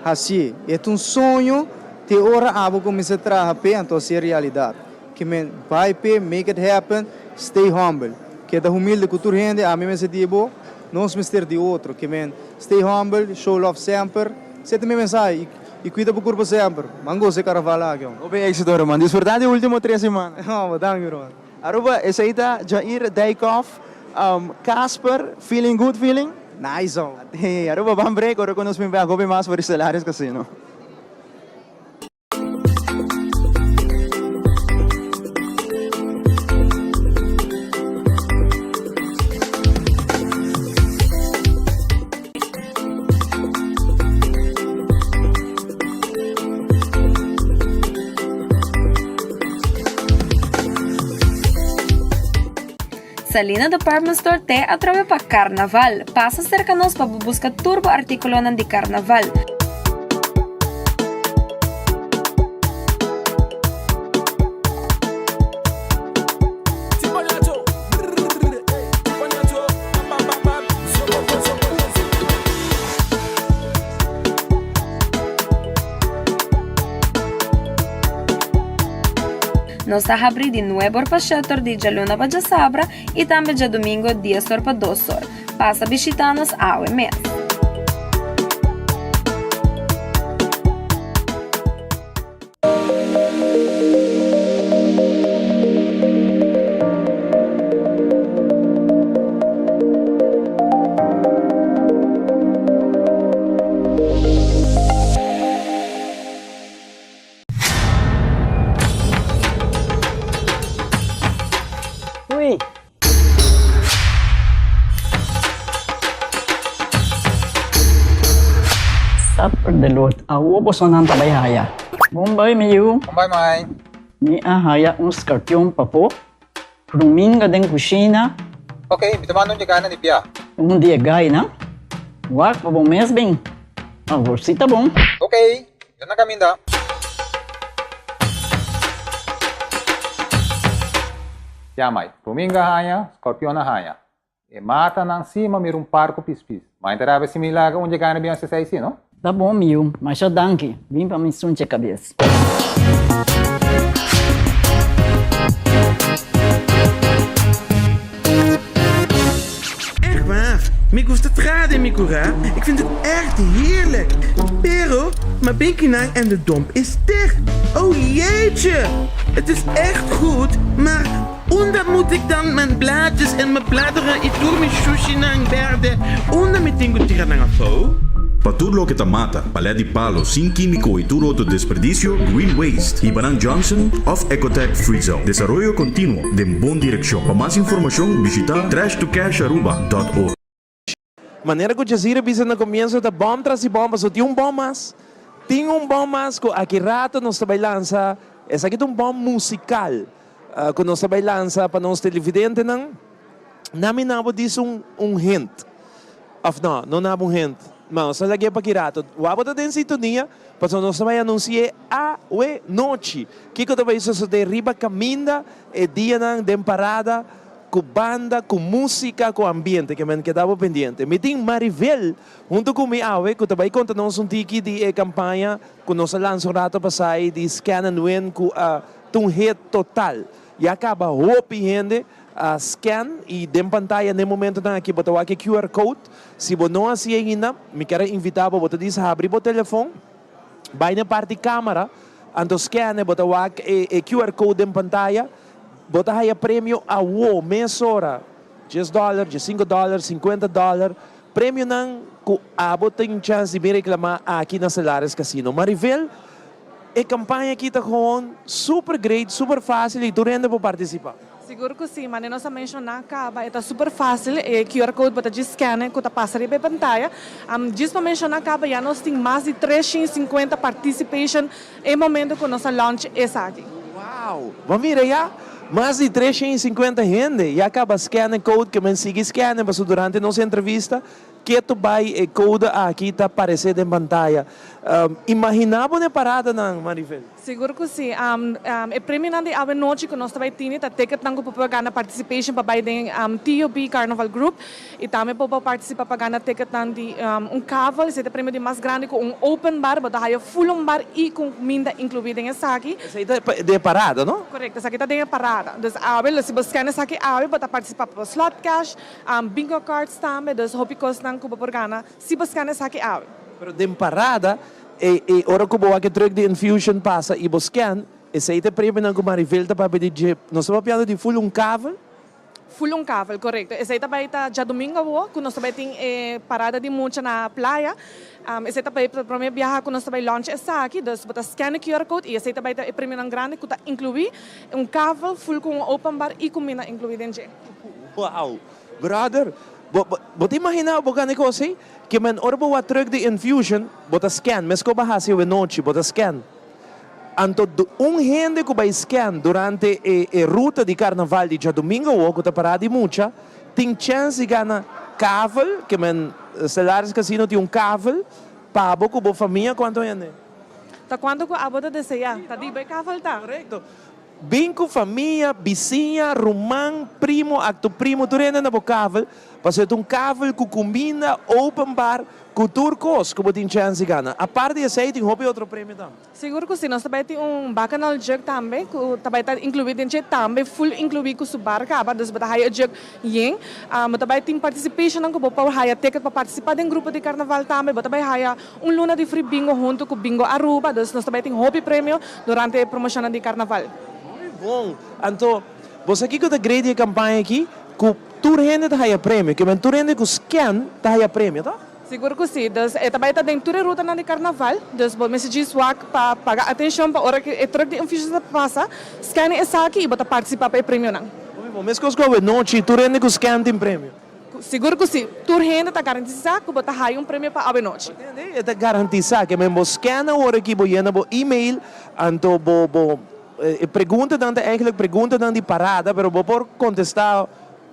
hasié. E ta un soño te ora abo kuminsá traha p'e, anto hasié realidat. Ke men bai p'e, make it happen, stay humble. Keda humilde ku tur hende, ami mester di bo, nos mester di otro. Ke men stay humble, show love semper. Esei ta mi mensahe i kuida bo kurpa semper. Ban gosa e karaval aki hon. Hopi éxito ruman. Disfruta di ultimo tres siman. Hòmber, danki ruman. Aruba, esei ta Jair Dijkhoff, Casper, feeling good feeling? Nice hon. Aruba, ban break ora ku nos bin bek hopi mas for di Stellaris Casino. Salina Department Store te atrobe pa Carnaval. Pasa cerca nos pa bo busca tur bo articulonan di Carnaval. Nos ta habri di nuebe or pa shete or di djaluna pa djasabra y tambe djadumingo dies or pa dos or. Pasa bishita nos awe mes. Ui! Supper de lot. Awo bosonan ta bai haya. Bon bai mi yu. Bon bai mai. Mi a haya un skarpion papo. Pruminga den kushina. Ok, mi ta manda un yegana di bia. Un di e gainan. Wak pa bo mes bin. Awor si ta bon. Ok, mi ta na kaminda. Ya mai, Pruminga haña, skorpion a haña. E matanan si ma mira un par ku pispis. Ma e ta rabia si mi laga un dje gana bin hasi esei si, no? Ta bon mi yu, masha danki. Bin pa mi sunche kabes. Echt waar, mi gusta traha den mi kurá, ik vind het echt heerlijk. Pero, ma binkinan en de domp is dicht. Oh jeetje! Het is echt goed, maar unda moet ik dan mijn blaadjes en mijn bladeren y tur mi shushinan berde, unda mi tin ku tira nan afó? Pa tur loke ta mata, palet di palo sin kímiko i tur otro desperdicio, Green Waste, Hibanan Johnson òf Ecotech Free Zone. Desaroyo kontinuo den bon direkshon. Pa mas informashon bishita trashtocasharuba dòt org. Manera ku Jazira bisa na komienso ta bòm tras di bòm pasobra tin un bòm mas. Tin un bòm mas ku aki rato nos ta bai lansa. Esaki ta un bòm musikal ku nos ta bai lansa pa nos televidentenan. Na mi nabo dis un un hint. Òf no, no nabo un hint. Ma nos ta lag'é pa ki rato. Wou bo ta den sintonia pasobra nos ta bai anunsi'é awe nochi. Kiko ta bai sosodé riba kaminda e dianan den parada? Ku banda, ku músika, ku ambiente, ke men keda bo pendiente. Mi tin Maribel huntu ku mi awe ku ta bai konta nos un tiki di e kampaña ku nos a lansa un rato pasá ei di Scan and Win ku a ta un hit total. Ya kaba hopi hende a scan i den pantaya n'e momentonan aki bo ta wak e QR code. Si bo no hasi ainda, mi kier a invitá bo, bo ta dis habri bo telefon, bai n'e parti kamera, anto scan e bo ta wak e QR code den pantaya. Bo ta haya premio awo, mesora, djes dòler, djesinku dòler, sinkuenta dòler. Premionan ku abo tin chans di bin reklamá aki na Stellaris Casino. Marivelle, e kampaña aki ta gewoon super great, super fásil i tur hende por partisipá. Sigur ku si, mane nos a menshoná kaba e ta super fásil, e QR code bo ta djis scan ku ta pasa riba e pantaya. Djis pa menshoná kaba ya nos tin mas di 350 participation e momento ku nos a launch esaki. Wow! Bo a mira ya? Mas di 350 hende ya kaba scan e code ke men sigui scan pasobra durante nos entrevista ketu bai e code aki ta aparesé den pantaya. Imaginá bo na e paradanan, Marivelle. Sigur ku si. E premionan di awe nochi ku nos ta bai tini ta ticketnan ku por por gana participation pa bai den TUB Carnaval Group i tambe por por participa pa gana ticketnan di un kavel, esei ta e premio di mas grandi ku un open bar, bo ta haya full un bar i kuminda inkluí den esaki. Esei ta den e parada, no? Korekto, esaki ta den e parada. Dus awe lo si bo scan esaki awe bo ta participa pa slot cash, bingo cards tambe, dus hopi kosnan ku bo por gana si bo scan esaki awe. Pero den parada E e ora ku bo wak e truck di Infusion pasa i bo scan, esei ta e premionan ku Marivelle ta papia di dje. Nos ta papiando di full un kavel? Full un kavel, korekto. Esei ta bai ta djadumingu awor ku nos ta bai tin e parada di mucha na playa. Esei ta bai ta prome biaha ku nos ta bai launch esaki. Dus bo ta scan e QR code i esei ta bai ta e premionan grandi ku ta inkluí un kavel full ku un open bar i kuminda inkluí den dje. Wow! Brother, bo bo bo ta imaginá bo gana e kos ei? Ke men ora bo wak truck di Infusion, bo ta scan, meskos bo a hasi awenochi, bo ta scan. Anto un hende ku bai scan durante e e ruta di karnaval di djadumingu awor ku ta pará di mucha, tin chèns di gana kavel, ke men Stellaris Casino tin un kavel pa bo ku bo famia kuantu hende? Ta kuantu ku abo ta deseá, ta di bo e kavel ta. Korekto. Bin ku famia, bisiña, ruman, primo, akto primo, tur hende na bo kavel, pasobra e ta un kavel ku kuminda, open bar, ku tur kos ku bo tin chèns di gana. Apart di esei tin hopi otro premio tambe. Sigur ku si, nos ta bai tin un bacchanal jug tambe ku ta bai ta inkluí den dje tambe, full inkluí ku su bar kaba, dus bo ta haya e jug yen. Bo ta bai tin participationnan ku bo por haya ticket pa partisipá den grupo di karnaval tambe, bo ta bai haya Un luna di free bingo hunto cu Bingo Aruba, dus nos ta bay tin hopi premio durante e promocionnan di Carnaval. Muy bon! Anto, bo sa kico ta great di e campaña aki? Cu tur hende ta haya premio, ke men tur hende cu scan ta haya premio, to? Sigur cu si. Dus e ta bay ta den tur e rutanan di Carnaval, dus bo mester djis wak pa paga atencion pa ora cu e truck di Infusion ta pasa, scan esaki y bo ta participa pa e premionan. Muy bon. Mescos cu awenochi, tur hende cu scan tin premio. Sigur ku si. Tur hende ta garantisá ku bo ta haya un premio pa awenochi. E ta garantisá ke men bo scan awor aki bo yena bo email anto bo bo e preguntanan ta eigenlijk preguntanan di parada pero bo por kontestá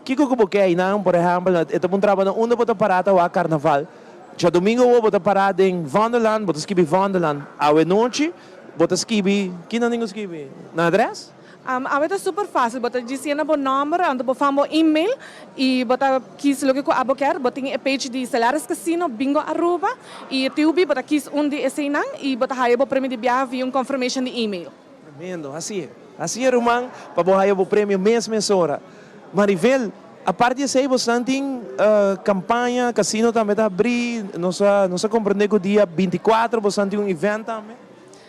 kiko ku bo ke einan por ehèmpel e ta puntra bo na unda bo ta pará ta wak karnaval djadumingu awor bo ta pará den Vondelland bo ta skibi Vondelland awenochi bo ta skibi kinan tin ku skibi nan adrès? Awe ta super fácil, bo ta djis yena bo nòmber, anto bo fan bo email i bo ta kis loke ku abo kier. Bo tin e page di Stellaris Casino, Bingo Aruba i TUB, bo ta kis un di eseinan i bo ta haya bo premio di biaha via un confirmation di email. Tremendo, hasi e. Hasi e ruman pa bo haya bo premio mes mesora. Marivelle, apart di esei bosnan tin campaña, casino tambe ta habri, nos a nos a comprende cu dia 24 bosnan tin un event tambe.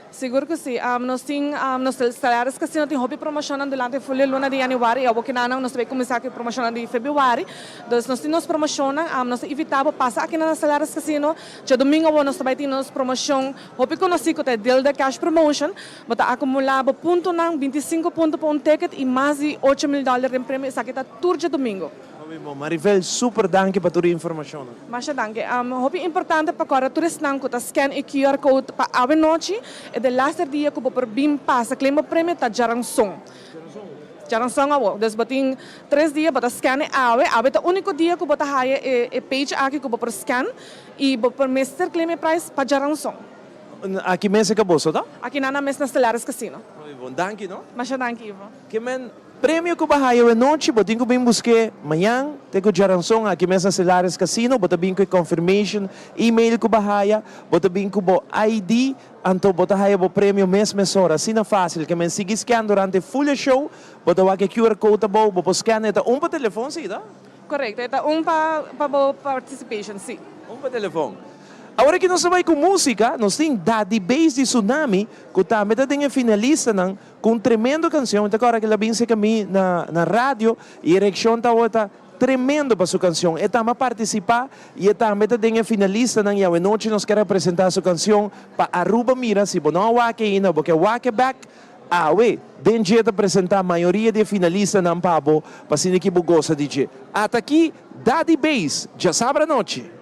Sigur ku si. Nos tin nos Stellaris Casino tin hopi promoshonnan durante full e luna di yanüari i awor kinanan nos ta bay kuminsá ku e promoshonnan di febrüari. Dus nos tin nos promoshonnan. Nos ta invitá bo pasa aki na Stellaris Casino. Djadumingu awor nos ta bay tin nos promoshon hopi konosí ku ta e Deal the Cash Promotion. Bo ta akumulá bo puntonan, 25 punto pa un ticket i mas di 8000 dòler den premio. Esaki ta tur djadumingu. Hopi bon. Maribel, super danki pa tur e informashonnan. Masha danki. Hopi importante pa kòrda tur esnan ku ta scan e QR code pa awe nochi, e de laster dia ku bo por bin pasa claim bo premio ta djaranson. Djaranson awo. Dus bo tin tres dia bo ta scan e awe. Awe ta úniko dia ku bo ta haya e page aki ku bo por scan i bo por mester claim e prijs pa djaranson. Aki mes e ka boso ta? Aki nan na mes na Stellaris Casino. Hopi bon. Danki no. Masha danki Ivo. Ke men Premio ku bo haya awe nochi bo tin ku bin busk'é mañan te ku djaranson aki mes na Stellaris Casino. Bo ta bin ku e confirmation email ku bo haya, bo ta bin ku bo ID, anto bo ta haya bo premio mes mesora. Asina fácil. Ke men sigui scan durante full e show, bo ta wak e QR code abou, bo por scan e ta un pa telefon si, ta? Correcto, e ta un pa pa bo participation, si. Un pa telefon. Awor aki nos ta bai ku músika, nos tin Daddy Bass di Tsunami ku tambe ta den e finalistanan. Ku un tremendo kansion, mi ta kòrda ke el a bin serka mi na na radio i e reakshon tabata. tremendo pa su cancion. E tambe a participa y e tambe ta den e finalistanan y awenochi nos kier a presenta su cancion pa Aruba mira. Si bo no a wak ainda o bo ke wak e bek, awe den dje ta presenta mayoria di e finalistanan pa bo pa asina ki bo gosa di dje. Ata aki Daddy Bass djasabra anochi.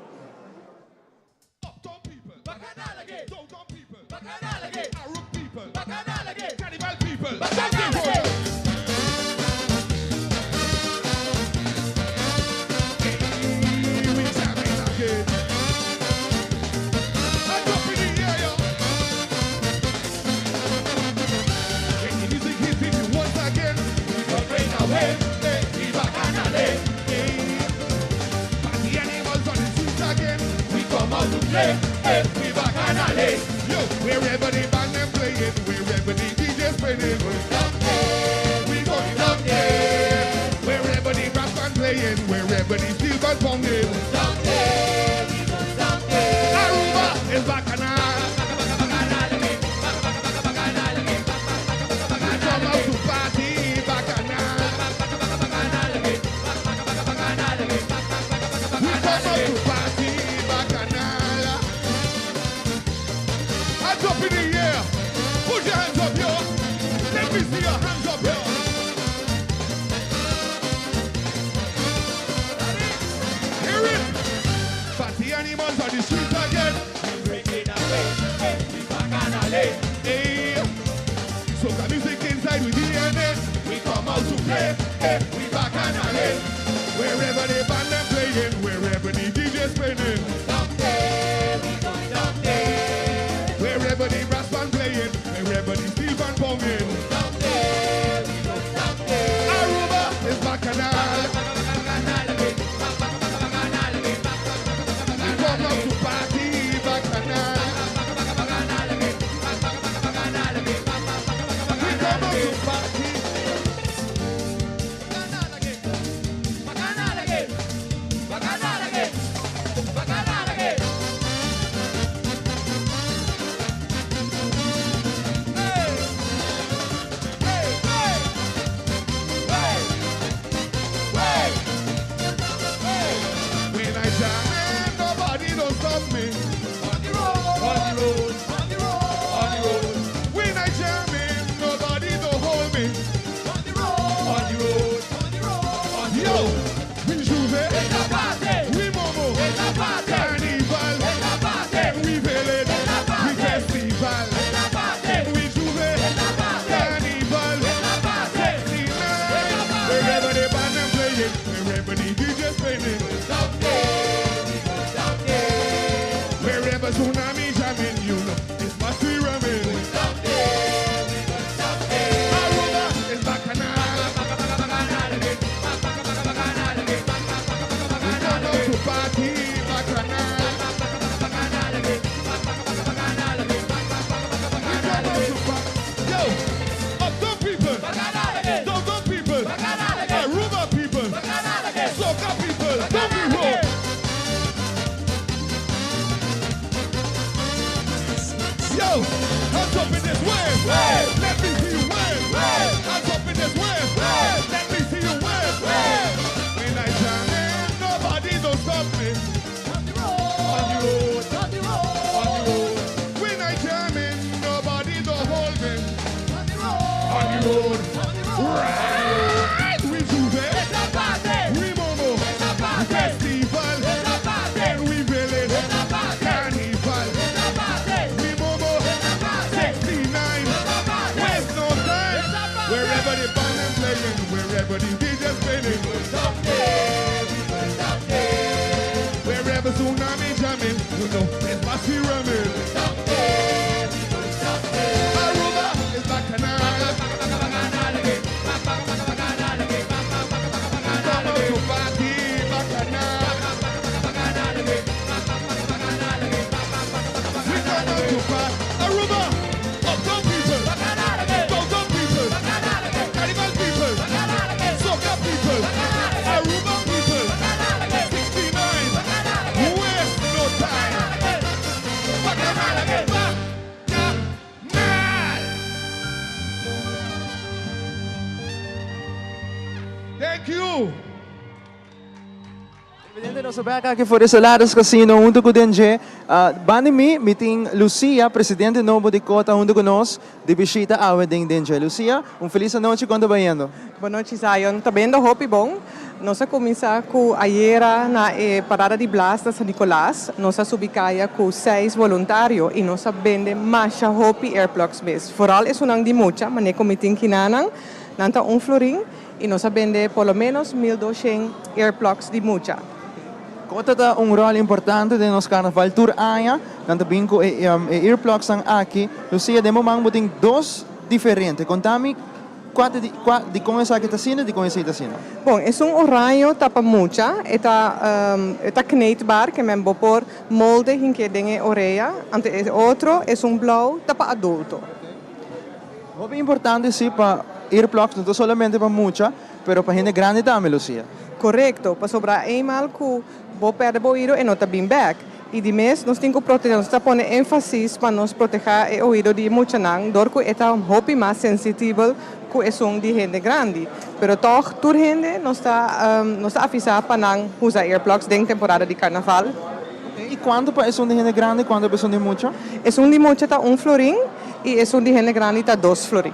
Nos ta bek aki for di Stellaris Casino hunto cu Denge. Banda di mi, mi tin Lucia, presidente nobo di Cota hunto cu nos di bishita awe den Denge. Lucia, un feliz anochi, con ta bayendo? Bon nochi Zion, ta bayendo hopi bon. Nos a cuminsa cu ayera na e parada di Blas na San Nicolas. Nos a subi caya cu seis voluntario y nos a bende masha hopi earplugs mes. Vooral esunnan di mucha, mane cu mi tin kinanan, nan ta un florin. Y nos a bende por lo menos 1200 earplugs di mucha. Cota ta un rol importante den nos carnaval tur aña. Nan ta bin cu e earplugsnan aki. Lucia, den bo man bo tin dos diferente. Conta mi cua ta di cua dicon esaki ta asina, dicon esey ta asina. Bon, esun oraño ta pa mucha. E ta e ta kneedbaar, ke men bo por molde hink'é den e orea. Anto e otro, esun blauw, ta pa adulto. Hopi importante si pa earplugs no ta solamente pa mucha, pero pa hende grandi tambe, Lucia. Korekto, pasobra eenmaal ku bo pèrdè bo oido e no ta bin bèk. I di mes nos tin ku protegé, nos ta pone énfasis pa nos protehá e oido di e muchanan dor ku e ta hopi mas sensitibel ku esun di hende grandi. Pero tòg tur hende nos ta nos ta avisá pa nan usa earplugs den temporada di karnaval. I kuantu pa esun di hende grandi, kuantu pa esun di mucha? Esun di mucha ta un florin i esun di hende grandi ta dos florin.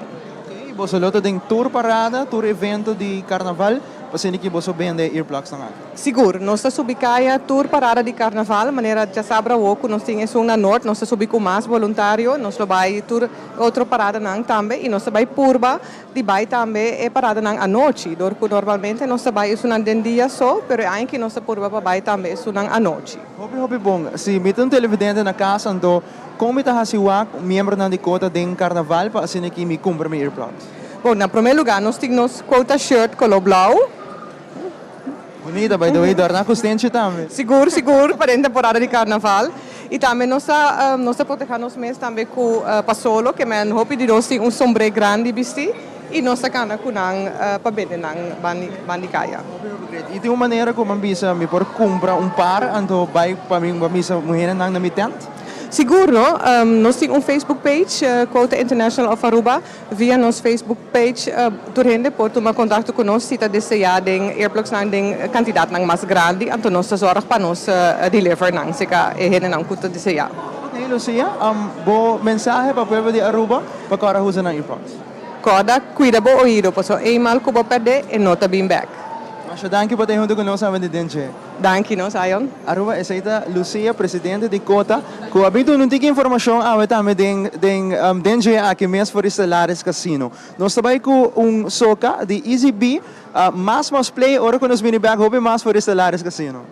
I boso lo ta den tur parada, tur evento di karnaval, pa asina ki boso bende e earplugsnan aki? Sigur, nos ta subi kaya tur parada di karnaval, manera djasabra awor ku nos tin esun na Noord, nos ta subi ku mas boluntario, nos lo bai tur otro paradanan tambe i nos ta bai purba di bai tambe e paradanan anochi, dor ku normalmente nos ta bai esunnan den dia so, pero e aña aki nos ta purba pa bai tambe esunnan anochi. Hopi hopi bon. Si mi ta un televidente na kas anto kon mi ta hasi wak miembronan di Quota den karnaval pa asina ki mi kumpra mi earplugs? Bon, na promé lugá nos tin nos Quota shirt koló blou. Bunita, by the way, dòrna ku stenchi tambe. Sigur, sigur, pa den temporada di karnaval. I tambe nos ta nos ta protehá nos mes tambe ku pasolo, ke men hopi di nos tin un sombré grandi bistí i nos ta kana ku nan pa bende nan ban di kaya. Hopi hopi great. I tin un manera ku mi a bisa mi por kumpra un par anto bai pa mi pa misa muhénan na mi tènt? Sigur no. Nos tin un Facebook page, Quota International of Aruba. Via nos Facebook page tur hende por tuma contacto cu nos si ta desea den earplugsnan den cantidadnan mas grandi, anto nos ta zorg pa nos deliver nan cerca e hendenan cu ta desea. Ok Lucia, bo mensahe pa pueblo di Aruba pa cora usa nan earplugs? Corda cuida bo oido pasobra eenmaal cu bo perde e no ta bin bek. Masha danki pa ta hunto cu nos awe di Dentje. Danki no, Zion. Aruba, esey ta Lucia, presidente di Cota, cu a bin duna un tiki informacion awe tambe den den den dje aki mes for di Stellaris Casino. Nos ta bay cu un soca di Easy B, mas mas play ora cu nos bini bek hopi mas for di Stellaris Casino.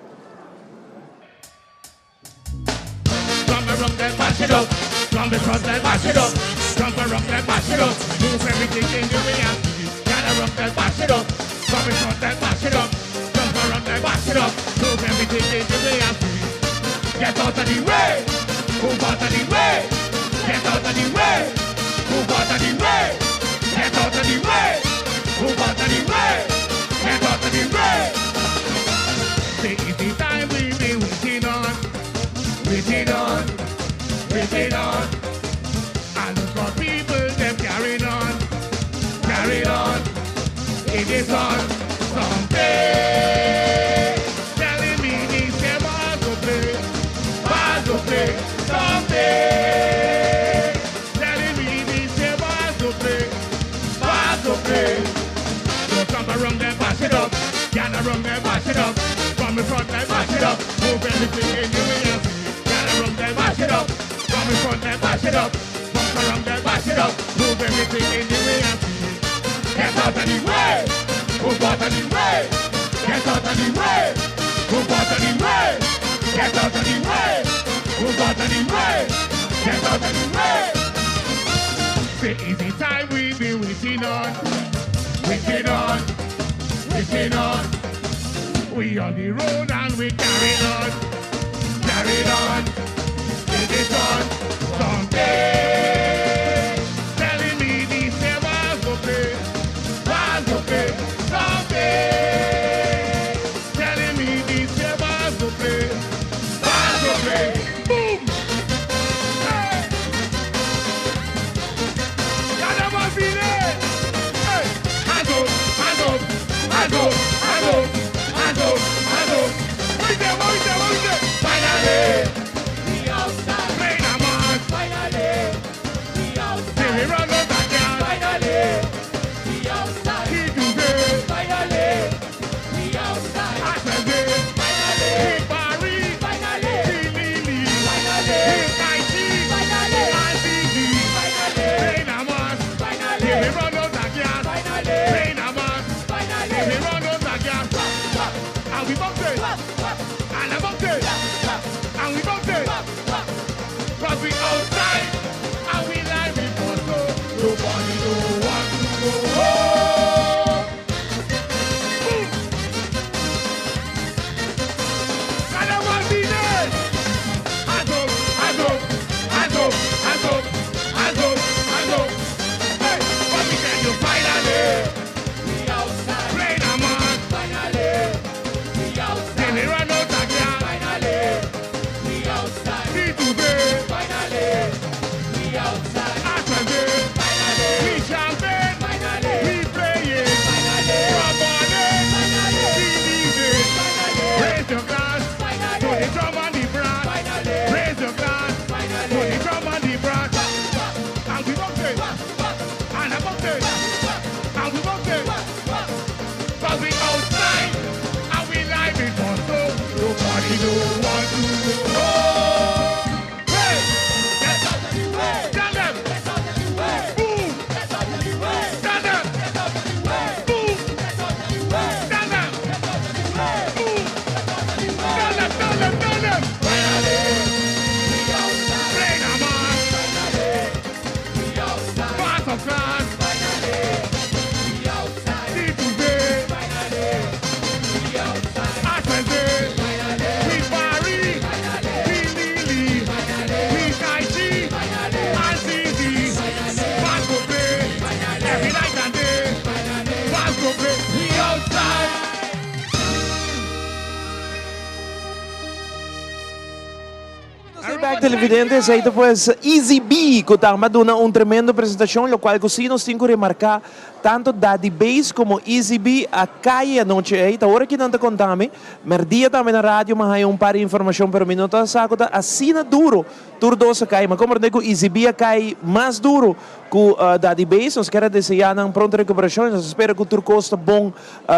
televidente, esei ta pues Easy B ku ta duna un tremendo presentashon, lokual ku si nos tin ku remarká tanto Daddy Bass komo Easy B a kai e anochi ei. Ta ora ki nan ta konta mi, mèrdia tambe na radio mi a haña un par di informashon, pero mi no ta sa ku ta asina duro tur dos a kai. Mi a komprendé ku Easy B a kai mas duro ku Daddy Bass. Nos kier a deseá nan pronto rekuperashon i nos a spera ku tur kos ta bon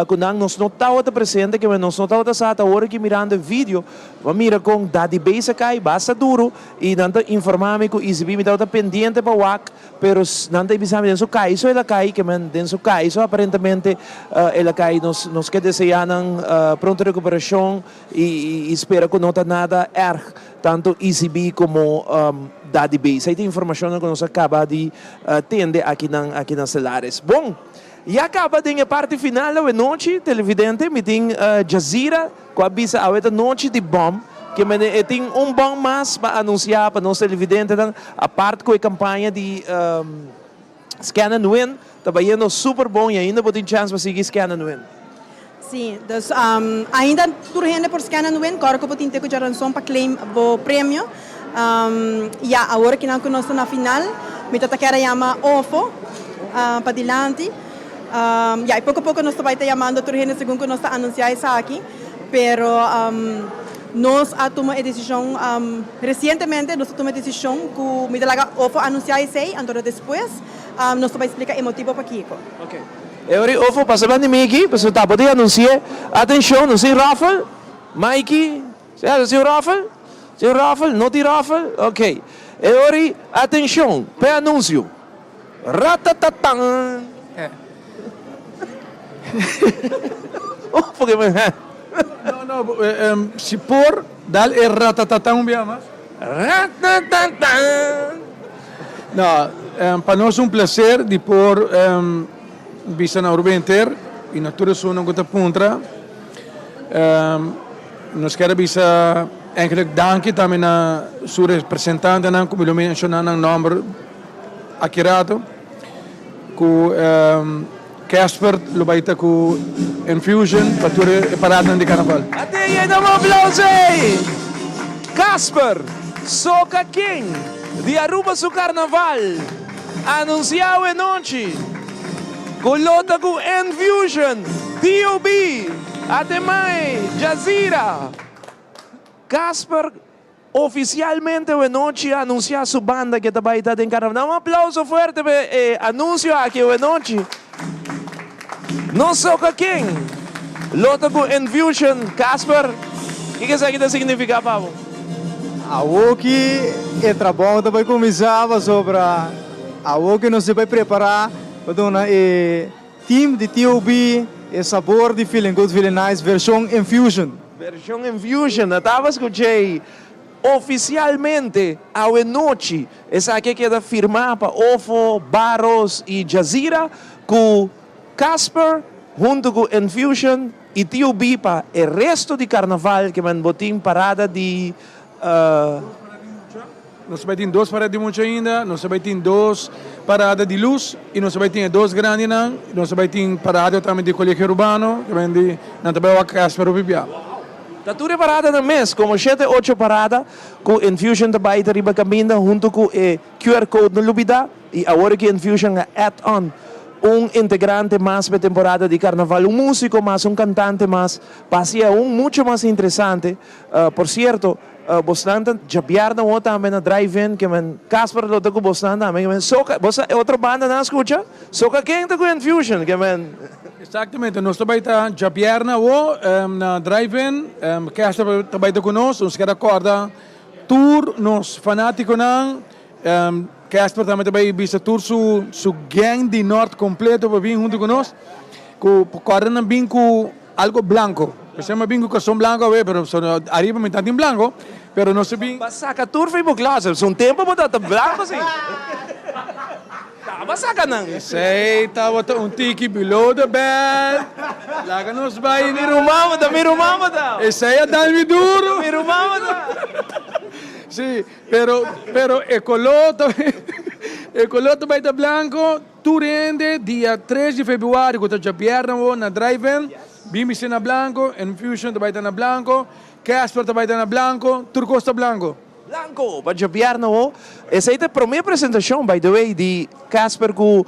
ku nan. Nos no tabata presente, keme nos no tabata sa ta ora ki mirando e video. Bo a mira kon Daddy Bass a kai basta duru i nan ta informa mi ku Easy B mi tabata pendiente pa wak pero nan ta bisa mi den su kai so el a kai ke men den su kai so aparentemente el a kai nos nos ke desea nan pronto rekuperashon i i spera ku no ta nada erg tanto Easy B komo Daddy Bass. Ei ta informashonnan ku nos a kaba di tende akinan aki na Celares. Bon. Ya caba den e parti final awe nochi, televidente, mi tin Jazira cu a bisa awe ta nochi di bom, ke mene e tin un bom mas pa anuncia pa nos televidentenan, apart cu e campaña di Scan and Win ta bayendo super bon y ainda bo tin chance pa sigui Scan and Win. Sí, dus ainda tur hende por Scan and Win, kòrda ku bo tin te ku djaranson pa claim bo premio. Ya, awor kinan ku nos ta na final, mi ta ta kere yama Ofo pa dilanti. Ya, i poko poko nos ta bai ta yamando tur hende segun ku nos ta anunsiá esaki, pero nos a tuma e desishon resientemente, nos a tuma e desishon ku mi ta laga Ofo anunsiá esei, anto despues nos ta bai splika e motibo pakiko. E ora ofo pasa ban di Miki, pasobra ta por di anunsi'é. Atenshon, nos tin raffle. Mikey, sea nos tin un raffle? Tin un raffle? No tin raffle? Ok. E ora, atenshon p'e anunsio. Ratatatan! Ofo ke men. No, no, si por, dal e ratatatan un bia mas. Ratatatan! No, pa nos un placer di por bisa na Aruba henter y na tur esunnan cu ta puntra. Nos kier a bisa eigenlijk danki tambe na su representantenan cu mi lo menciona nan nomber aki rato cu Casper lo bay ta cu Enfusion pa tur e paradanan di carnaval. Ate yei dam un aplauso ey! Casper, Soca King di Aruba su carnaval anuncia awe nochi cu lo ta cu Enfusion, TOB, Ate Mae, Jazira, Casper Oficialmente awenochi a anuncia su banda ke ta bay ta den carnaval. Un aplauso fuerte pa e anuncio aki awenochi. Nos Soca King lo ta cu Enfusion. Casper, kiko esaki ta significa pa bo? Awoki e trabou ta bay cuminsa pasobra awoki nos ta bay prepara pa duna e team di TOB e sabor di Feeling Good Feeling Nice version Enfusion. Version Enfusion a taba scuch'ey oficialmente awe nochi. Esaki a keda firma pa Ofo, Barros y Jazira cu Casper hunto cu Enfusion y Tio B pa e resto di carnaval ke men bo tin parada di. Nos ta bai tin dos parada di mucha ainda, nos ta bai tin dos parada di luz y nos ta bai tin e dos grandinan, nos ta bai tin parada tambe di Colegio Urbano, ta bai di nan ta bai wak Casper hopi bia. Ta tur e paradanan mes, como shete ocho parada cu Enfusion ta bai ta riba caminda hunto cu e QR code no lubida y awor cu Enfusion a add on un integrante mas pa e temporada di carnaval, un musico mas, un cantante mas, pa haci aun mucho mas interesante. Por cierto, Bosnan ta djabièrnè awor tambe na drive-in ke men Casper lo ta ku bosnan tambe ke men soka bo sa e otro banda nan a skucha soka ken ta ku Enfusion ke men. Exactamente nos ta bai ta djabièrnè awor na drive-in Casper ta bai ta ku nos nos keda kòrda tur nos fanatikonan Casper tambe ta bai bisa tur su su gang di nort kompleto pa bin huntu ku nos ku kòrda nan bin ku Algo blanco. P'esei mi a bin cu carson blanco awe, pero ariba mi ta tin blanco, pero nos a bin. Ba saca tur for bo closet. Un tempo bo tabata blanco si. Taba saca nan. Esei tabata un tiki below the belt. Laga nos bai. Ta mi ruman bo ta, mi ruman bo ta. Esei a dal mi duro. Ta mi ruman bo ta. Si, pero, pero e color ta, e color ta bai ta blanco. Tur hende dia tres di februari ku ta djabièrnè awor na Drive-In, bin bisti na blanko, Enfusion ta bai ta na blanko, Casper ta bai ta na blanko, tur kos ta blanko. Blanco pa djabièrnè ho. Esei ta e promé presentashon, by the way, di Casper ku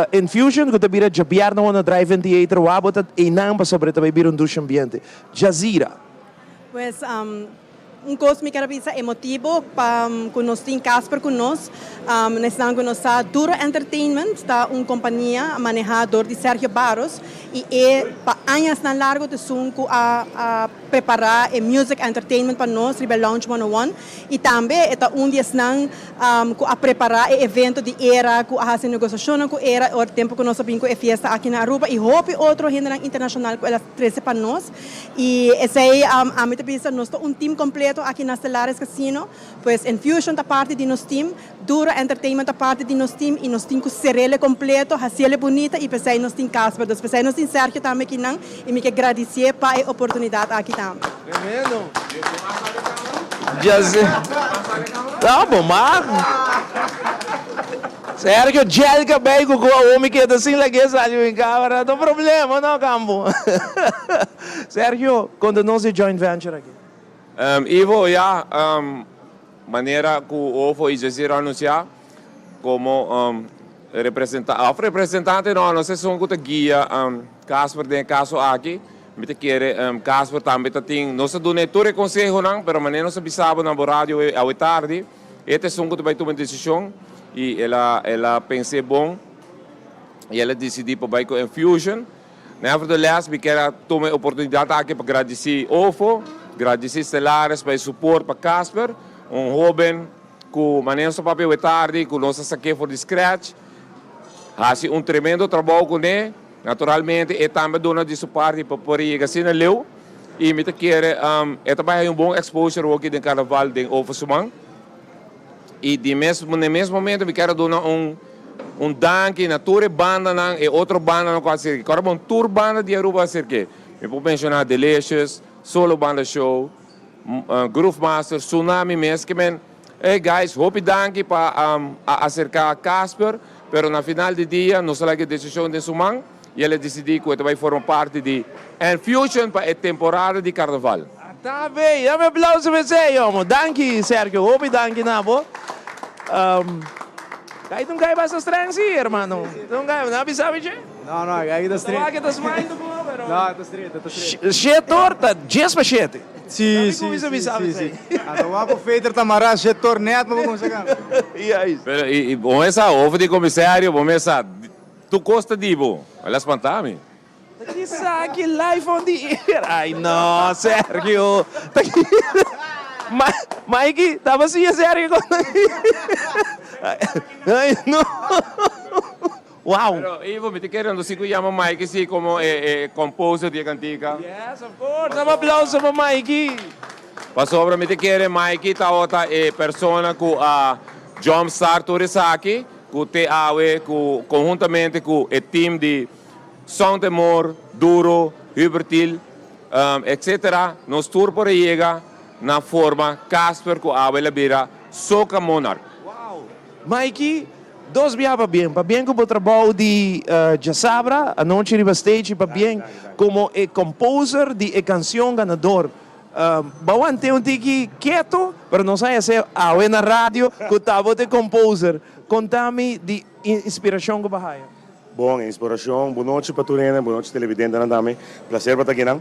Infusion ku ta bira djabièrnè ho na Drive-In Theater. Wou bo ta einan pasobra e ta bai bira un dushi ambiente. Jazira. Pues un kos mi ker a bisa e motibo pa ku nos tin Casper ku nos, esnan ku nos sa Duro Entertainment ta un kompania manehá dor di Sergio Barros i e pa añasnan largo ta esun ku a a prepará e music entertainment pa nos riba e Lounge 101 i tambe e ta un di esnan ku a prepará e evento di era ku a hasi negosiashonnan ku era ora tempu ku nos a bin ku e fiesta aki na Aruba i hopi otro hendenan internashonal ku el a trese pa nos. Y esey ami ta bisa nos ta un team completo aki na Stellaris Casino, pues Infusion ta parti di nos team, Duro Entertainment ta parti di nos team y nos tin cu cerele completo, haciele bunita y pesey nos tin Casper, dus pesey nos tin Sergio tambe akinan y mi ke gradicie pa e oportunidad aki tambe. Tremendo. Ta bo mag. Sergio gel cabey cu cu awor mi keda sin lag'e sali mi camera no problema no campo. Sergio conta nos e joint venture aki. Ivo, ya, manera cu Ofo y Jazira a anuncia como representa of representante no, nos esun cu ta guia Casper den e caso aki, mi ta kere Casper tambe ta tin, nos ta dun'e tur e consehonan, pero manera nos a bisa bo na bo radio awe tardi, E ta esun ku ta bai tuma desishon i el a el a pens'é bon i el a disidí pa bai ku Enfusion. Nevertheless, mi kier a tuma e oportunidat aki pa gradisí Ofo, gradisí Stellaris pa e suport pa Casper, un hóben ku manera nos ta papia awe tardi ku nos a sak'é for di scratch, hasi un tremendo trabou kuné. Naturalmente e tambe a duna di su parti pa por yega asina leu y mi ta kere e ta bai hay un bon exposure hoki den carnaval den over siman y di mes na mes momento mi kier a duna un un danki na tur e bandanan e otro bandanan cu a acerke kor bon tur banda di Aruba a acerke mi por menciona Delicious, Solo Banda Show, Groove Master, Tsunami mes ke men Hey guys, hopi danki pa a acerca Casper, pero na final di dia nos a laga e decision den su man y el a dicidi cu e ta bay forma parti di Enfusion pa e temporada di Carnaval. Ta bay, dame aplauso pa esey homo. Danki Sergio, hopi danki na bo. Kai ta un kai basta streng si hermano. Ta un kai, no a bisa mi che? No, no, aki ta streng. Wak e ta smile bo, pero. No, ta streng, ta streng. Shete or ta djes pa shete. Si, si, si, si, si. Anto wak ku Feter ta mará shete or nèt pa bo kuminsá kanta. Pero i bo mesa hof di komisario, bo mesa tur kos ta di bo. El a spantá mi. Ta kisa ki live on the air. Ay no, Sergio. Ta ki Mikey, taba siña Sergio kon. Ay no. Wow! Pero Ivo, mi ta kere ando si ku yama Mikey si komo e e composer di e kantika. Yes, of course! Dam aplauso pa Mikey! Pasobra mi ta kere Mikey tabata e persona ku a jump start tur esaki, ku te awe ku konhuntamente ku e team di Sound Temor, Duro, Hubertil, etc. Nos tur por a yega na forma Casper ku awe el a bira Soca Monarch. Wow! Mikey, dos biaha pabien. Pabien ku bo trabou di djasabra anochi riba stage i pabien komo e composer di e kansion ganador. Bo a want'é un tiki keto, pero nos a hes'é awe na radio ku ta bo ta e composer. Konta mi di inspirashon ku bo a haya. Bon, e inspirashon, bon nochi pa tur hende, bon nochi televidentenan tambe, placer pa ta akinan.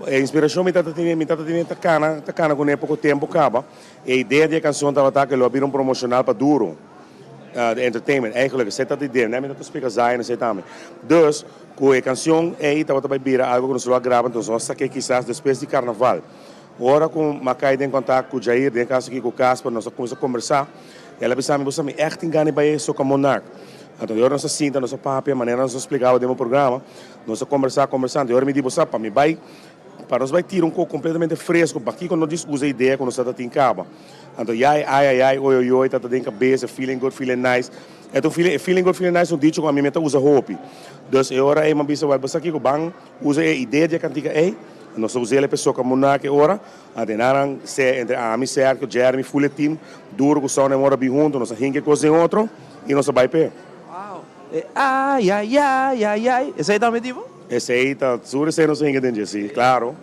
E inspirashon mi tata tene, mi tata tene ta kana, ta kana kuné poko tempu kaba. E idea di e canción tabata cu lo a bira un promocional pa Duro Entertainment. Eigenlijk esey tabata e idea, mi ta splica Zion esey tambe. Dus, cu e cancion ey tabata bay bira algo cu nos lo a graba, entonces nos a saque kisas despues di carnaval. Ora cu mi a cay den contact cu Jair, den e caso aki cu Casper, nos a cuminsa combersa. El a bisa mi, bo sa mi echt tin gana di bay e Soca Monarch. Anto di ora nos a sinta, nos a papia, manera nos a splicaba den bo programa, nos a combersa, combersa. Anto di ora mi di, bo sa, pa mi bay. Pa nos bai tira un kos kompletamente fresko, pakiko no djis usa idea ku nos ta tin kaba? Anto yai, ai, ai, ai, oi, oi, oi, ta ta den kabes, e feeling good, feeling nice. E ta un feeling, e feeling good, feeling nice ta un dicho ku ami mi ta usa hopi. Dus e ora ei mi a bisa, wèl, bo sa kiko, ban usa e idea di e kantika ei, nos ta us'el e pesoa ku a muna ki ora, anto e nan se, entre ami, Sergio, Jeremy, full e team, duro ku Sound and More a bin hunto, nos a hinka e kos den otro i nos a bai p'e. Wow! E ai, ai, ai, ai, ai, esei tambe tipo? Esei ta, sur esei nos a hinka den dje, si, klaro.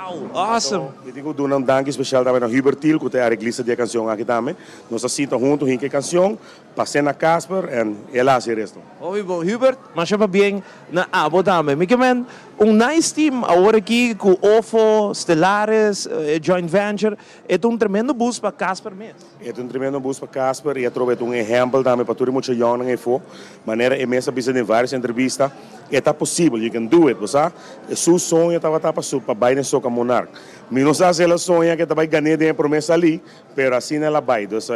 Wow, awesome! Mi tin ku duna un danki spesial tambe na Hubert Thiel ku ta e areglista di e kansion aki tambe. Nos a sinta huntu hinka e kansion, pas'é na Casper en el a hasi e resto. Hopi bon Hubert, masha pabien na abo tambe. Mi ke men un nice team awor aki ku Ofo, Stellaris, e joint venture. E ta un tremendo boost pa Casper mes. E ta un tremendo boost pa Casper y atrobe e ta un ehempel tambe pa tur e mucha yòngnan eyfo. Manera e mes a bisa den varios entrevista, e ta posibel, you can do it, bo sa. Su soño tabata pa su pa bay den Soca Monarch. Mi no sa si el a soña ke ta bay gan'é den e prome salí, pero asina el a bay. Dus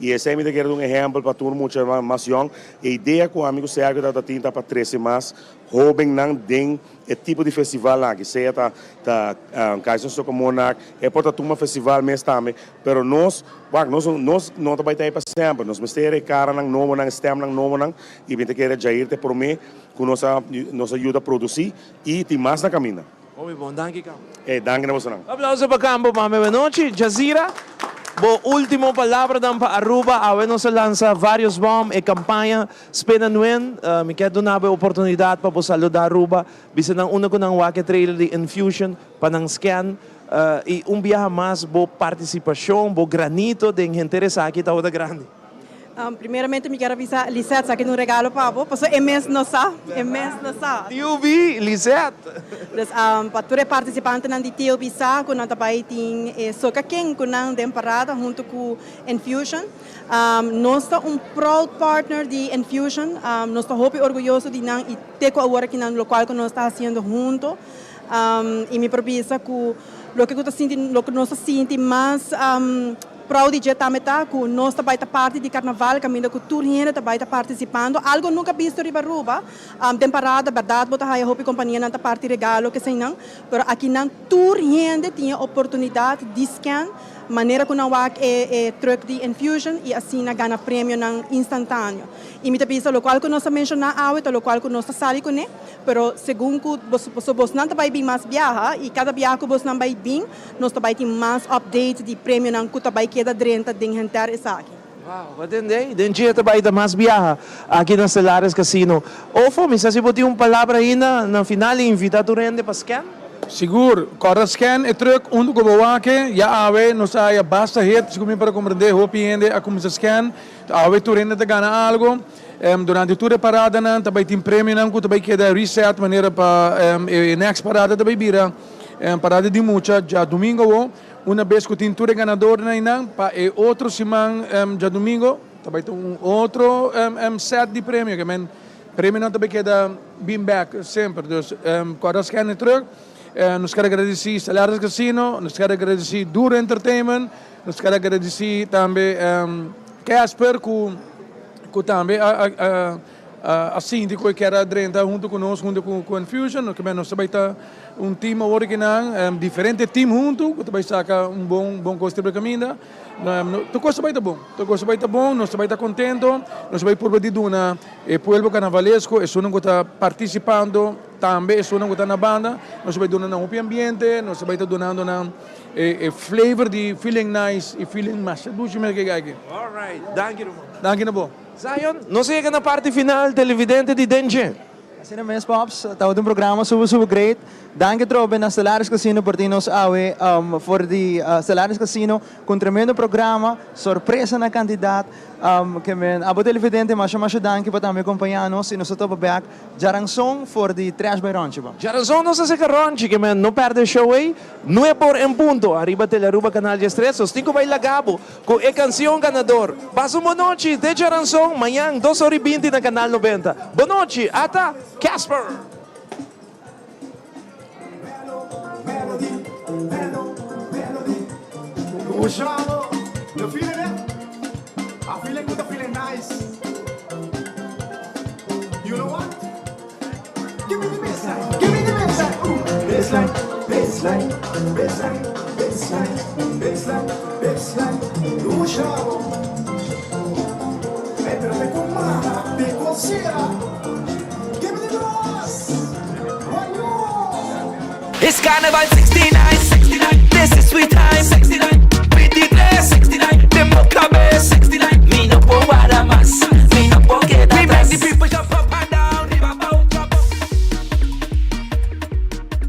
y esey mi ta kere ta un ehempel pa tur mucha mas yòng. E idea ku ami ku Sergio tabata tin ta pa trese mas hóbennan den e tipo di festival aki, sea ta ta Kaiser Soca Monarch, e por ta tuma festival mes tambe, pero nos, wak, nos nos no ta bai ta ei pa semper, nos mester e karanan nobonan, e stemnan nobonan, i mi ta kere Jair ta e prome ku nos a nos a yuda produsi i tin mas na kaminda. Hopi bon, danki Campo. Ey, danki na bosonan. Aplauso pa Campo, mami buenochi. Jazira, bo ultimo palabranan pa Aruba, awe nos a lansa varios bom, e campaña Spena Nuen, mi kier duna bo e oportunidad pa bo saluda Aruba, bisa nan unda cu nan wak e trailer di Infusion pa nan scan y un biaha mas bo participacion, bo granito den henter esaki tabata grandi. Primeramente mi kier a bisa Lisette sa ki un regalo pa bo, pasobra e mes no sa, e mes no sa. TOB, Lisette! Dus pa tur e participantenan di TOB sa cu nan ta bay tin e soca ken cu nan den parada hunto cu Infusion. Nos ta un proud partner di Enfusion, nos ta hopi orguyoso di nan y te cu awor aki nan locual cu nos ta haciendo hunto. Y mi por bisa cu loke cu ta sinti, loke nos ta sinti mas proud di dje tambe ta cu nos ta bay ta parti di carnaval caminda cu tur hende ta bay ta participando, algo nunca bisto riba Aruba. Den parada berdad bo ta haya hopi companianan ta parti regalo keseynan, pero akinan tur hende tin e oportunidad di scan. Manera ku nan wak e e truck di Enfusion i asina gana premionan instantaneo. I mi ta bisa lokual ku nos a menshoná awe ta lokual ku nos ta sali kuné, pero segun ku bos pasobra bosnan ta bai bin mas biaha i kada biaha ku bosnan bai bin nos ta bai tin mas update di premionan ku ta bai keda drenta den henter esaki. Wow, bo tende? Den dje ta bai ta mas biaha aki na Stellaris Casino. Ofo, mi sa si bo tin un palabra ainda na final i invita tur hende pa scan? Sigur, kòrda scan e truck huntu ku bo wak. Ya awe nos a haya basta hit, segun mi por a komprendé hopi hende a kuminsá scan. Awe tur hende ta gana algu. Durante tur e paradanan ta bai tin premionan ku ta bai keda reset manera pa e next parada ta bai bira parada di mucha djadumingu awo. Una bes ku tin tur e ganadornan einan, pa e otro siman djadumingu ta bai ta un otro set di premio. Ke men premionan ta bai keda bin bek semper. Dus kòrda skèn e trùk. Nos ker agradesí Stellaris Casino, nos ker agradesí Duro Entertainment, nos ker agradesí tambe Casper ku ku tambe a a A sinti ku e kier a drenta huntu ku nos, huntu ku Enfusion. Ke men nos ta bai ta un team awor aki nan, diferente team huntu ku ta bai saka un bon bon kos riba e kaminda. Tur kos ta bai ta bon, tur kos ta bai ta bon, nos ta bai ta kontento, nos ta bai purba di duna e pueblo karnavalesko, esunnan ku ta partisipando, tambe esunnan ku ta na banda, nos ta bai duna nan hopi ambiente, nos ta bai ta dunando nan e flavor di feeling nice i feeling masha dushi mes ke aki. Alright, danki ruman. Danki na bo. Zion, nos a yega na parti final, televidente di Den Dje. Asina mes Pops, tabata un programa super super great. Danki atrobe na Stellaris Casino por tin nos awe for di Stellaris Casino cu un tremendo programa, sorpresa na cantidad. Ke men abo televidente masha masha danki pa tambe acompaña nos y nos ta topa bek djaranson for di Trash by Ronchi bo. Djaranson nos ta seca Ronchi, ke men no perde show ey, nueb or en punto, ariba Telearuba Canal diestres, nos tin cu bay laga bo. Ku e kansion ganador. Pasa un bonochi te djaranson mañan dos ora i binti na Kanal 90. Bonochi, ata Casper! It's Carnival 69, 69, this is sweet time.